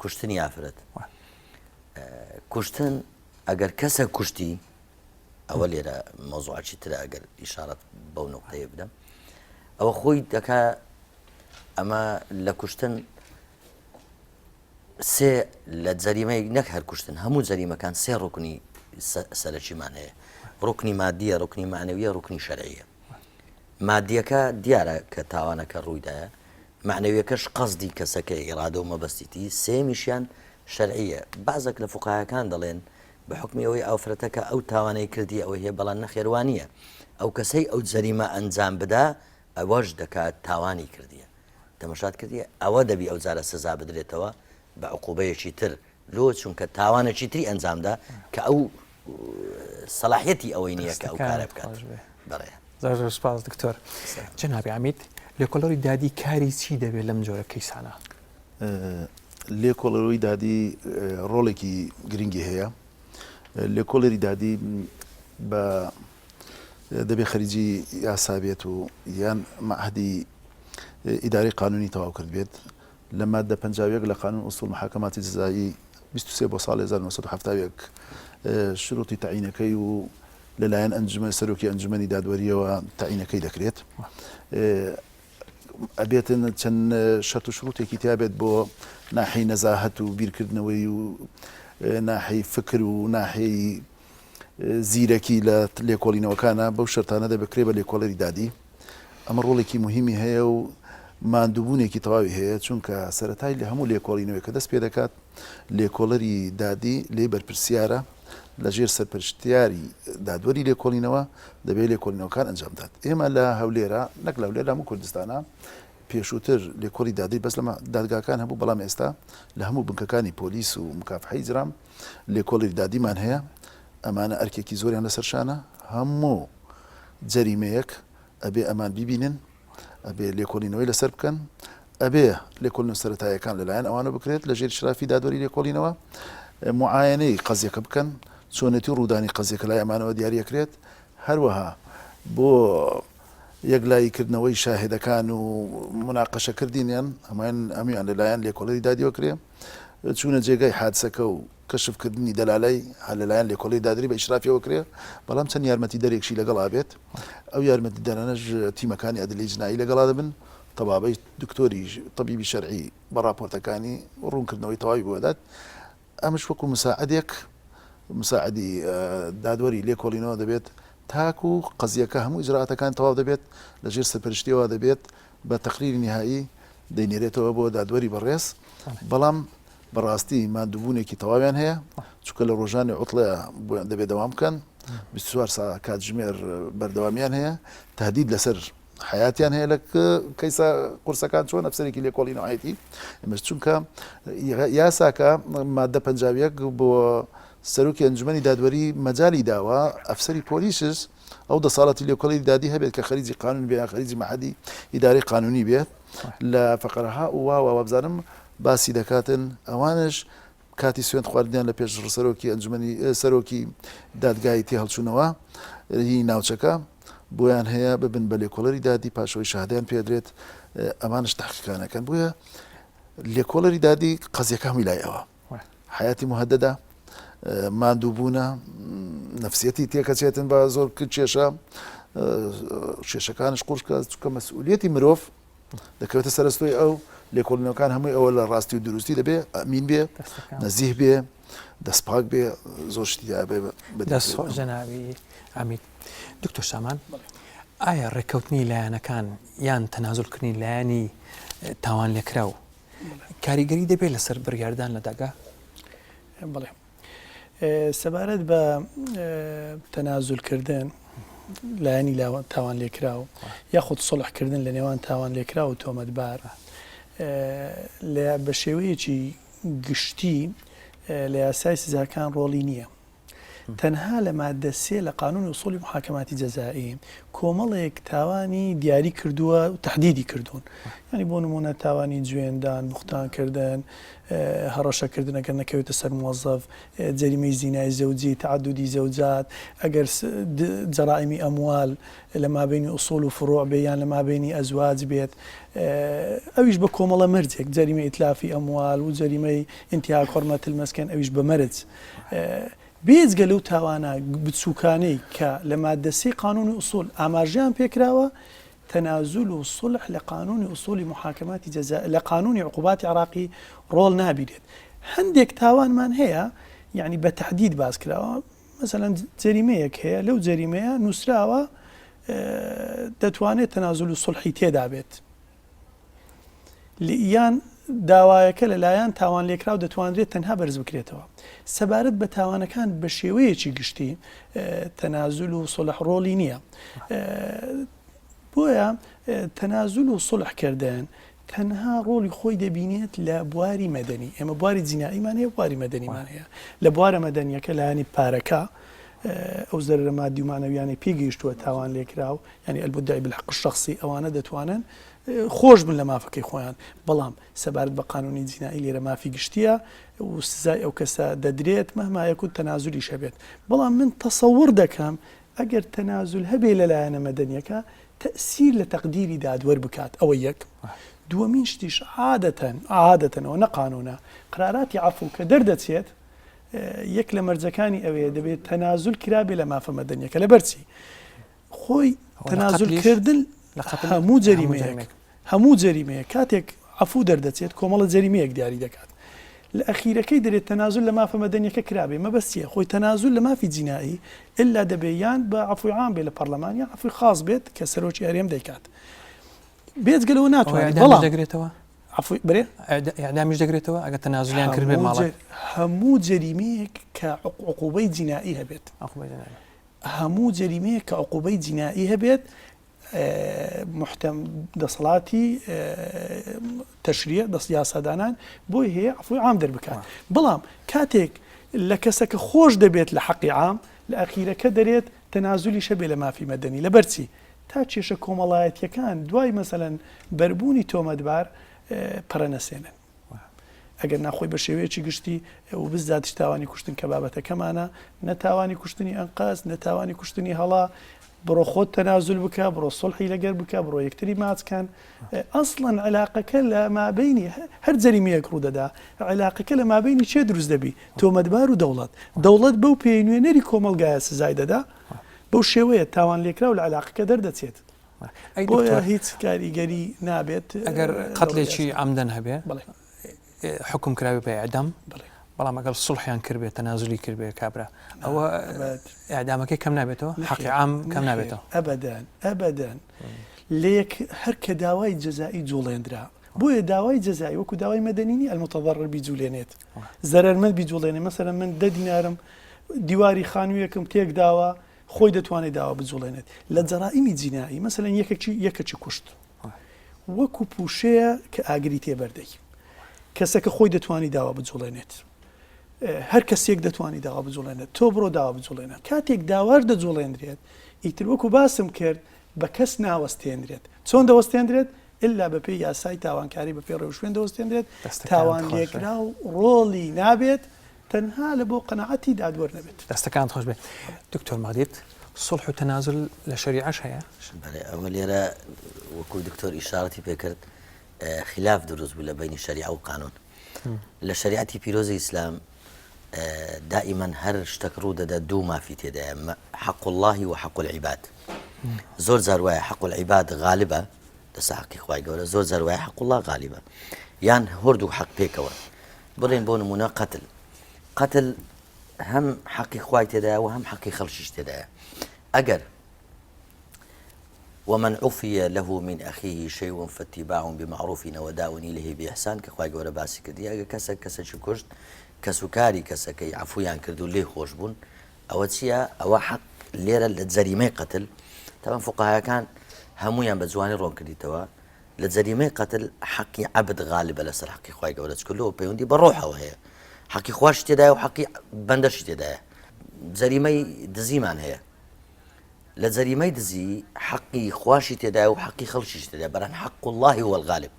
کوشتنی ئافرەت کوشتن ئەگەر کەسە کوشتی ئەوە لێرە مەوزوعەکی ترە ئەگەر ئیشارەت بەو نقطەیە بدەم ئەوە خۆی دەکا ئەمە لە کوشتن سێ لە جەریمەی نەک هەر کوشتن هەموو جەریمەکان سێ ڕکنی سەرەکیمان هەیە ڕکنی مادیە ڕکنی معنەویە ڕکنی شەرعیە مادیەکە دیارە کە تاوانەکە ڕوویدایە معنەویەکەش قەزدی کەسەکە ئیرادە و مەبەستیتی سێمیشیان شەرعیە بازێک لە فقهاکان دەڵێن بە حوکمی ئەوەی ئافرەتەکە ئەو تاوانەی کردی ئەوەی هەیە بەڵام نەخێر وانیە ئەو کەسەی ئەو جەریمە ئەنجام بدا. ئەوەش دەکات تاوانی کردیە تەمەشات کردیە ئەوە دەبی ئەو جارە سزا بدرێتەوە بە عقوبەیەکی تر لۆ چونکە تاوانێکی تری ئەنجامدا کە ئەو سەلاحیەتی ئەوەی نییە کە ئەو کارە بکات بەڵێ. زۆر زۆر سپاس دکتۆر. جەنابی عەمید لێکۆڵەری دادی کاری چی دەبێت لەم جۆرە کەیسانە؟ لێکۆڵەرەوەی دادی ڕۆڵێکی گرنگی هەیە. لێکۆڵەری دادی بە دەبێ خەریجی یاسا بێت و یان مەعهەدی ئیدارەی قانونی تەواو کرد بێت لە ماددە 51 لە قانون اصول محاکمات جزایی 23 بۆ ساڵی 1971 شروطی تەعینەکەی و لەلایەن ئەنجومەن سەرۆکی ئەنجومەنی دادوەریەوە تەعینەکەی دەکرێت ئەبێتن چەند شەرت و شروتێکی تیابێت بۆ ناحی نەزاهەت و بیرکردنەوەی و ناحی فکر و ناحی زیرەکی لە لێکۆڵینەوەکانە بەو شەرتانە دەبکرێ بە لێکۆڵەری دادی ئەمە ڕۆڵێکی مهمی هەیە و ماندووبوونێکی تەواوی هەیە چونکە سەتای لە هەموو لێکۆڵینەوەی کە دەست پێ دەکات لێکۆڵەری دادی لێی بەرپرسیارە لە ژێر سەرپەرشتیاری دادوەری لێکۆڵینەوە دەبێت لێکۆڵینەوەکان ئەنجام بدات. ئێمە لە هەولێرە نەک لە هەولێر لە هەموو کوردستانە پێشووتر لێکۆڵی دادی بەس لە دادگاکان هەبوو بەڵام ئێستا لە هەموو بنکەکانی پۆلیس و مکافحەی ئیجرام لێکۆڵی دادیمان هەیە ئەمانە ئەرکێکی زۆریان لەسەر شانە هەموو جەریمەیەک ئەبێ ئەمان بیبینن ئەبێ لێکۆڵینەوەی لەسەر بکەن، ئەبێ لێکۆڵینەوە سەرەتاییەکان لەلایەن ئەوانەوە بکرێت لەژێر ئیشرافی دادوەری لێکۆڵینەوە، موعایەنەی قەزیەکە بکەن، چۆنێتی ڕوودانی قەزیەکە لای ئەمانەوە دیاری ئەکرێت، هەروەها بۆ یەکلایی کردنەوەی شاهێدەکان و موناقەشە کردینیان هەموویان هەموویان لەلایەن لێکۆڵەری دادیەوە کرێ، چوونە جێگای حادسەکە و کەشف کردنی دەلالەی هەر لەلایەن لێکۆڵەری دادوەری بە ئیشرافیەوە کرێ، بەڵام چەند یارمەتیدەرێکشی لەگەڵا بێت، ئەو یارمەتیدەرانەش تیمەکانی ئەدلەی جنایی لەگەڵا دەبن، تەبابەی دکتۆری تەبیبی شەرعی بە ڕاپۆرتەکانی ڕوونکردنەوەی تەواوی بۆ دەدات، ئەمش وەکو مساعدێک مساعدی دادوەری لێکۆڵینەوە دەبێت تاکو قەزیەکە هەموو ئیجرائاتەکان تەواو دەبێت لەژێر سەرپەرشتیەوە دەبێت بە تەقریری نیهایی دەینێرێتەوە بۆ دادوەری بەڕێز، بەڵام بەڕاستی ماندووبوونێکی تەواویان هەیە چونکە لە ڕۆژانی عوتڵەیە بۆیان دەبێت دەوام بکەن 24 سا کاتژمێر بەردەوامیان هەیە تهدید لەسەر حیاتیان هەیە لە کەیسە قورسەکان چۆن ئەفسەرێکی لێکۆڵینەوەیەتی ئەمەش چونکە یاساکە مادە 51 بۆ سەرۆکی ئەنجومەنی دادوەری مەجالی داوە ئەفسەری پۆلیسس ئەو دەسەڵاتی لێکۆڵی دادی هەبێت کە خەریجی قانون بێ یان خەریجی مەحەدی ئیدارەی قانونی بێت لە فەقەرەها و واوە وابزانم باسی دەکاتن ئەوانش کاتی سوێند خواردنیان لە پێش سەرۆکی ئەنجومەنی سەرۆکی دادگای تێهەڵچوونەوە هی ناوچەکە بۆیان هەیە ببن بە لێکۆڵەری دادی پاشەوەی شەهادەیان پێدرێت ئەمانش تحقیقانەکەن بۆیە لێکۆڵەری دادی قەزیەکە هەمووی لای ئەوە حەیاتی موهەدەدە، ماندووبوونە، نەفسیەتی تێکەچێتن بە زۆر کێشە، کێشەکانش قورس کە چونکە مەسئولیەتی مرۆڤ دەکەوێتە سەرستۆی ئەو لێکۆڵینەوەکان هەمووی ئەوە لە ڕاستی و دروستی دەبێ ئەمین بێ نەزیه بێ دەستپاک بێ زۆر شتی بێ دەست خۆش جەنابی عەمید دکتۆر سامان ئایا ڕێککەوتنی لایەنەکان یان تەنازولکردنی لایەنی تاوان لێکراو کاریگەری دەبێت لەسەر بڕیاردان لە داگا؟ بەڵێ سەبارەت بە تەنازولکردن لایەنی تاوان لێکراو یاخود سڵحکردن لە نێوان تاوان لێکراو و تۆمەتبار لە بە شێوەیەکی گشتی لە یاسای سزاکان ڕۆڵی نییە تەنها لە ماددە سێ لە قانونی ئوسوڵی محاکەماتی جەزائی کۆمەڵێک تاوانی دیاری کردووە و تەحدیدی کردوون یانی بۆ نموونە تاوانی جوێندان، بوختان کردن، هەڕەشە کردن ئەگەر نەکەوێتە سەر موەزەف، جەریمەی زینای زەوجی، تەعەدودی زەوجات، ئەگەر جەرائیمی ئەموال لە مابەینی ئوسوڵ و فروع بێ یان لە مابەینی ئەزواج بێت ئەویش بە کۆمەڵە مەرجێک جەریمەی ئیتلافی ئەموال و جەریمەی انتهاک حرمە المسکن ئەویش بە مەرج بێجگە لەو تاوانە بچووکانەی کە لە ماددە سێی قانوونی ئوسوول ئاماژەیان پێکراوە، تەنازول و سوڵح لە قانوونی ئوسوولی موحاکەماتی جەزا لە قانوونی عقوباتی عێراقی ڕۆڵ نابینێت. هەندێک تاوانمان هەیە یانی بە تەحدید باس کراوە، مەسەلەن جەریمەیەک هەیە لەو جەریمەیە نووسراوە دەتوانێت تەنازول و سوڵحی تێدا بێت. یان داوایەکە لەلایەن تاوانلێکراو دەتوانرێت تەنها بەرز بکرێتەوە. سەبارەت بە تاوانەکان بە شێوەیەکی گشتی تەنازول و سوڵح ڕۆڵی نییە. بۆیە تەنازول و سوڵح کردن تەنها ڕۆڵی خۆی دەبینێت لە بواری مەدەنی، ئێمە بواری جینائیمان هەیە و بواری مەدەنیمان هەیە، لە بوارە مەدەنیەکە لایەنی پارەکە ئەو زەرەرە مادی و مەعنەویانەی پێی گەیشتووە تاوان لێکراو یانی المدعی بالحق الشخصی ئەوانە دەتوانن خۆش بن لە مافەکەی خۆیان، بەڵام سەبارەت بە قانونی جینائی لێرە مافی گشتیە و سزای ئەو کەسە دەدرێت مهما یکون تەنازولیش هەبێت، بەڵام من تەسەوڕ دەکەم ئەگەر تەنازول هەبێ لە لایەنە مەدەنیەکە تەئسیر لە تەقدیری دادوەر بکات ئەوە یەک، دووەمین شتیش عادەتەن عادەتەن ئەوە نە قانونە قراراتی عەفو کە دەردەچێت یەک لە مەرجەکانی ئەوەیە دەبێت تەنازول کرابێ لە مافە مەدەنیەکە لەبەرچی خۆی تەنازول کردن هەموو جەریمەیەک هەموو جەریمەیەک کاتێک عەفوو دەردەچێت کۆمەڵە جەریمەیەک دیاری دەکات لە ئەخیرەکەی دەرێت تەنازول لە مافە مەدەنیەکە کرابێ مەبەست چیە خۆی تەنازول لە مافی جینائی ئیلا دەبێ یان بە عەفوی عام بێ لە پەڕلەمان یان عەفوی خاص بێت کە سەرۆکی هەرێم دەیکات بێجگە لەوە ناتوانێت بەڵام دەگرێتەوە عەفوی برێ ئیعدامیش دەگرێتەوە ئەگەر تەنازولیان کردبێ ماڵە هەموو جەریمەیەک کە عقوبەی جینائی هەبێت هەموو جەریمەیەک کە عقوبەی جینائی هەبێت محتەم دەسەڵاتی تەشریع دەست یاسادانان بۆی هەیە عفوی عام دەربکات بەڵام کاتێک لە کەسەکە خۆش دەبێت لە حەقی عام لە ئەخیرەکە دەرێت تەنازولی شەبێ لە مافی مەدەنی لەبەرچی تا کێشە کۆمەڵایەتیەکان دوای مەسەلەن بەربوونی تۆمەتبار پەرەنەسێنن. ئەگەر نا خۆی بە شێوەیەکی گشتی و بزاتیش تاوانی کوشتن کە بابەتەکەمانە نە تاوانی کوشتنی ئەنقەست نە تاوانی کوشتنی هەڵا بڕۆ خۆت تەنازول بکە بڕۆ سڵحی لەگەر بکە بڕۆ یەکتری ماچکەن ئەسڵەن علاقەکە لە مابینی هەر جەریمەیەک ڕوودەدا علاقەکە لە مابینی چێ دروست دەبی تۆمەتبار و دەوڵەت دەوڵەت بەو پێی نوێنەری کۆمەڵگایە سزای دەدا بەو شێوەیە تاوان لێکراو لە علاقەکە دەردەچێت ئەی بۆیە دکتۆر هیچ کاریگەری نابێت ئەگەر لە قەتلێکی ڕێگاش. عەمدەن هەبێ بەڵێ. حوکم کراوێ بە ئیعدام بەڵێ. بەڵام ئەگەر سوڵحیان کردبێ تەنازولی کردبێ کابرا ئەوە ئەبەد. ئیعدامەکەی کەم نابێتەوە حەقی نەخێر عام کەم نەخێر نابێتەوە ئەبەدەن ئەبەدەن لە یەک هەر کە داوای جەزائی جوڵێندرا بۆیە داوای جەزائی وەکو داوای مەدەنی نیە المتضرر بیجولێنێت زەرەرمەند بیجوڵێنێ مەسەلەن من دە دینارم دیواری خانوویەکم تێکداوە خۆی دەتوانێت داوا بجوڵێنێت لە جەرائیمی جینائی مەسەلەن یەکەکی یەکەکی کوشت وەکو پوشەیە کە ئاگری تێبەردەی کەسەکە خۆی دەتوانی داوا بجوڵێنێت هەر کەسێک دەتوانی داوا بجوڵێنێت تۆ بڕۆ داوا بجوڵێنە کاتێک داواش دەجوڵێنرێت ئیتر وەکو باسم کرد بە کەس ناوەستێنرێت چۆن دەوەستێنرێت ئللا بەپێی یاسای تاوانکاری بەپێ ڕێوشوێن دەوەستێنرێت تاوان لێکراو ڕۆڵی نابێت تەنها لە بۆ قەناعەتی دادوەر نەبێت. دەستەکانت خۆش بێت دکتۆر مادید سوڵح و تەنازول لە شەریعەش هەیە؟ بەڵێ ئەوە لێرە وەکو دکتۆر ئیشارەتی پێکرد خلاف دروست بوو لە بینی شەریعە و قانون لە شەریعەتی پیرۆزی ئیسلام دائیما هەر شتەک ڕوو دەدا دوو مافی تێدایە حەق اللهی و حەق العباد زۆر جار وایە حەق العباد غالبە لەسەر حەقی خوای گەورە زۆر جار وایە حەق الله غالبە یان هەردوو حەق پێکەوە بڵێن بۆ نمونە قەتل قەتل هەم حەقی خوای تێدایە و هەم حەقی خەڵکیش تێدایە ئەگەر ومن عفی له من أخيه شيء فاتباع بمعروف وأداء إليه بإحسان کە خوای گەورە باسی کردی ئەگەر کەسێک کەسێکی کوشت کەسوکاری کەسەکەی عەفویان کرد و لێی خۆش بوون ئەوە چییە ئەوە حەق لێرە لە جەریمەی قەتل تەبعەن فوقەهاکان هەمویان بە جوانی ڕۆن کردیتەوە لە جەریمەی قەتل حەقی عەبد غالبە لەسەر حەقی خوای گەورە چونکە لۆ پەیوەندی بە ڕۆحەوە هەیە حەقی خواشی تێدایە و حەقی بەندەشی تێدایە جەریمەی دزیمان هەیە لە جەریمەی دزی حەقی خواشی تێدایە و حەقی خەڵکیش تێدایە بەران حەق اللهی هو الغالب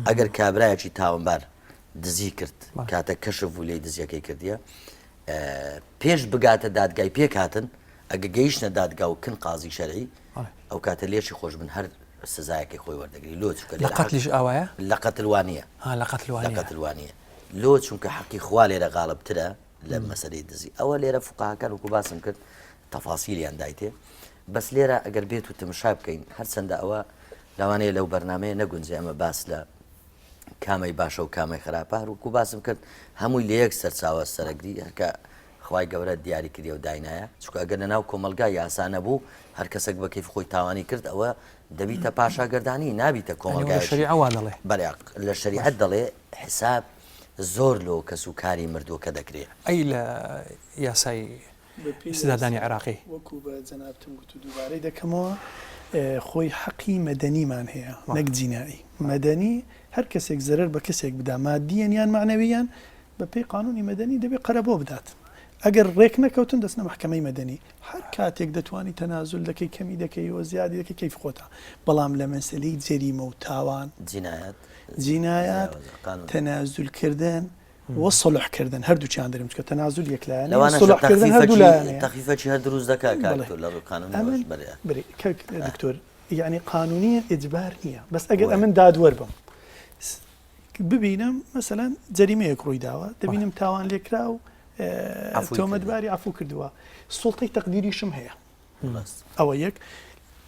ئەگەر کابرایەکی تاوانبار دزی کرد کاتە کەشف بوو لێی دزیەکەی کردیە پێش بگاتە دادگای پێکهاتن ئەگە گەیشتە دادگا و کن قازی شەرعی ئەو کاتە لێشی خۆش بن هەر سزایەکەی خۆی وەردەگری لۆ چونکە لە قەتلیش ئاوایە لە قەتل وانە لە قەتل لە قەتل وانە لۆ چونکە حەقی خوا لێرە غاڵبترە لە مەسەلەی دزی ئەوە لێرە فقهاکان وەکو باسم کرد تەفاسیلیان دایتێ بەس لێرە ئەگەر بێت و تمشا بکەین هەرچەندە ئەوە لەوانەیە لەو بەرنمەیە نەگونجێ ئەمە باس لە کامەی باشە و کامەی خراپە هەروەکو باسم کرد هەمووی لە یەک سەرچاوە سەرەگری هەرکە خوای گەورە دیاری کردی و داینایە چونکە ئەگەر لەناو کۆمەڵگا یاسا نەبوو هەر کەسێک بە کەیف خۆی تاوانی کرد ئەوە دەبیتە پاشاگەردانی نابیتە کۆمەڵگای شەریعە وا دەڵێ بەڵێ لە شەریعەت دەڵێ حساب زۆر لۆ کەس و کاری مردووەکە دەکرێ. ئەی لە یاسای سزادانی عێراقی؟ وەکو بە جەنابتم گوت و دووبارەی دەکەمەوە. خۆی حەقی مەدەنیمان هەیە نەک جینائی. مەدەنی هەر کەسێک زەرەر بە کەسێک بدا مادیەن یان مەعنەویەن بە پێی قانونی مەدەنی دەبێ قەرەبۆ بدات. ئەگەر ڕێک نەکەوتن دەچنە مەحکەمەی مەدەنی. هەر کاتێک دەتوانی تەنازول دەکەی کەمی دەکەی و زیادی دەکەی کەیف خۆتە. بەڵام لە مەسەلەی جەریمە و تاوان، جینایەت، جینایات، تەنازول کردن و سوڵح کردن هەردووکیان دەرێم چونکە تەنازول یەک لایەنەیە لەوانەشە سوڵح کردن هەردوو تەخفیفەکی لایەنەیە. تەخفیفەکی هەر دروست دەکا کاک بەڵێ دکتۆر لە ڕووی قانونیەوەش ئەمن بەرێ. بەرێ کاک دکتۆر یەعنی قانونیە ئیجبار نییە بەس ئەگەر وەیە. ئەمن دادوەر بم ببینم مەسەلەن جەریمەیەک ڕووی داوە دەبینم تاوان لێکراو عەفووی کردووە. تۆمەتباری عەفوو کردووە سوڵتەی تەقدیریشم هەیە ڕاست. ئەوە یەک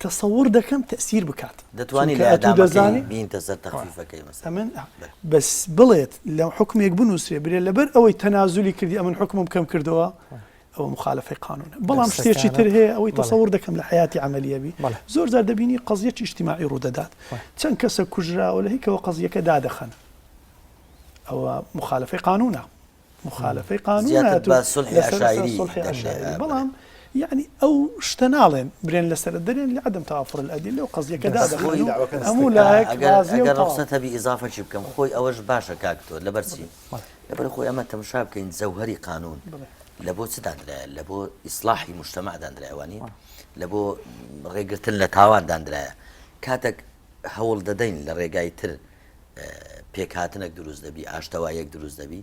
تەسەور دەکەم تەسیر بکات دەتوانی چونکە لە ئەتوو ئیعدامەکەی دەزانی بینتە سەر تەخفیفەکەی مەسەلەن. ئەمن بەلێ. بەس بڵێت لە حوکمێک بنووسرێ برێ لەبەر ئەوەی تەنازولی کردی ئەمن حوکمم کەم کردەوە ئەوە مخالەفەی قانونە بەڵام شتێکی تر هەیە ئەوەی تەسەور دەکەم لە حەیاتی عەمەلیە بی زۆر جار دەبینی قەزیەکی ئیجتیماعی ڕوودەدات چەند کەسە کوژراوە لە هیکەوە قەزیەکە دادەخەن ئەوە مخالەفەی قانونە مخالەفەی قانونە زیاتر ئەتوو بە سوڵحی لەسەر عەشایری سوڵحی دەکرێ عەشایری بەڵێ. بەڵام یەعنی ئەو شتە ناڵێن برێن لەسەر دەرێن لە عەدەم تەوافور الادلە و قەزیەکە بەس دادەخەن خۆی و دەعوەکە هەموو دەستەکە. لایەک ئەگەر ڕازیە و ئەگەر تەواو. ڕوخسەت هەبی ئیزافەکی بکەم خۆی ئەوەش باشە کاک دکتۆر لەبەر چی لەبەر خۆی ئەمە تەمشا بکەین جەوهەری قانون لە بۆ چ دانرایە لە بۆ ئیسلاحی مجتمع دانرایە وانیە لە بۆ ڕێگرتن لە تاوان دانرایە کاتێک هەوڵ دەدەین لە ڕێگای تر پێکهاتنێک دروست دەبی ئاشتەوایەک دروست دەبی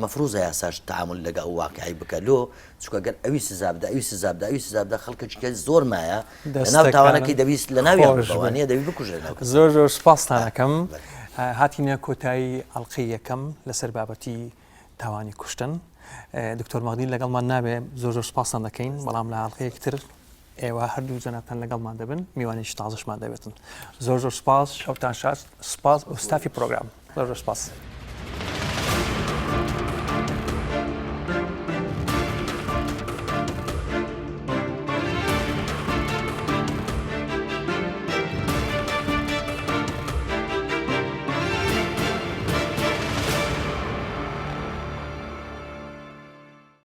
مەفروزە یاساش تعامل لەگە ئەو واقعی بکە لۆ چونکە گەر ئەوی سزا بدە ئەوی سزا بدە ئەوی سزا بدە خەڵکێکی کە زۆر مایە لەناو تاوانەکەی دەویست لە ناویان بەوانە دەبی بکوژێنەوە. زۆر زۆر سپاستان ئەکەم هاتینە کۆتایی ئەڵلقەی یەکەم لەسەر بابەتی تاوانی کوشتن دکتۆر مەغدین لەگەڵمان نابێ زۆر زۆر سپاستان دەکەین بەڵام لە ئەڵلقەیەک تر ئێوە هەردوو جەنابتان لەگەڵمان دەبن میوانێکی تازەشمان دەبێتن زۆر زۆر سپاس شەوتان شاد سپاس بۆ ستافی پرۆگرام زۆر زۆر سپاس.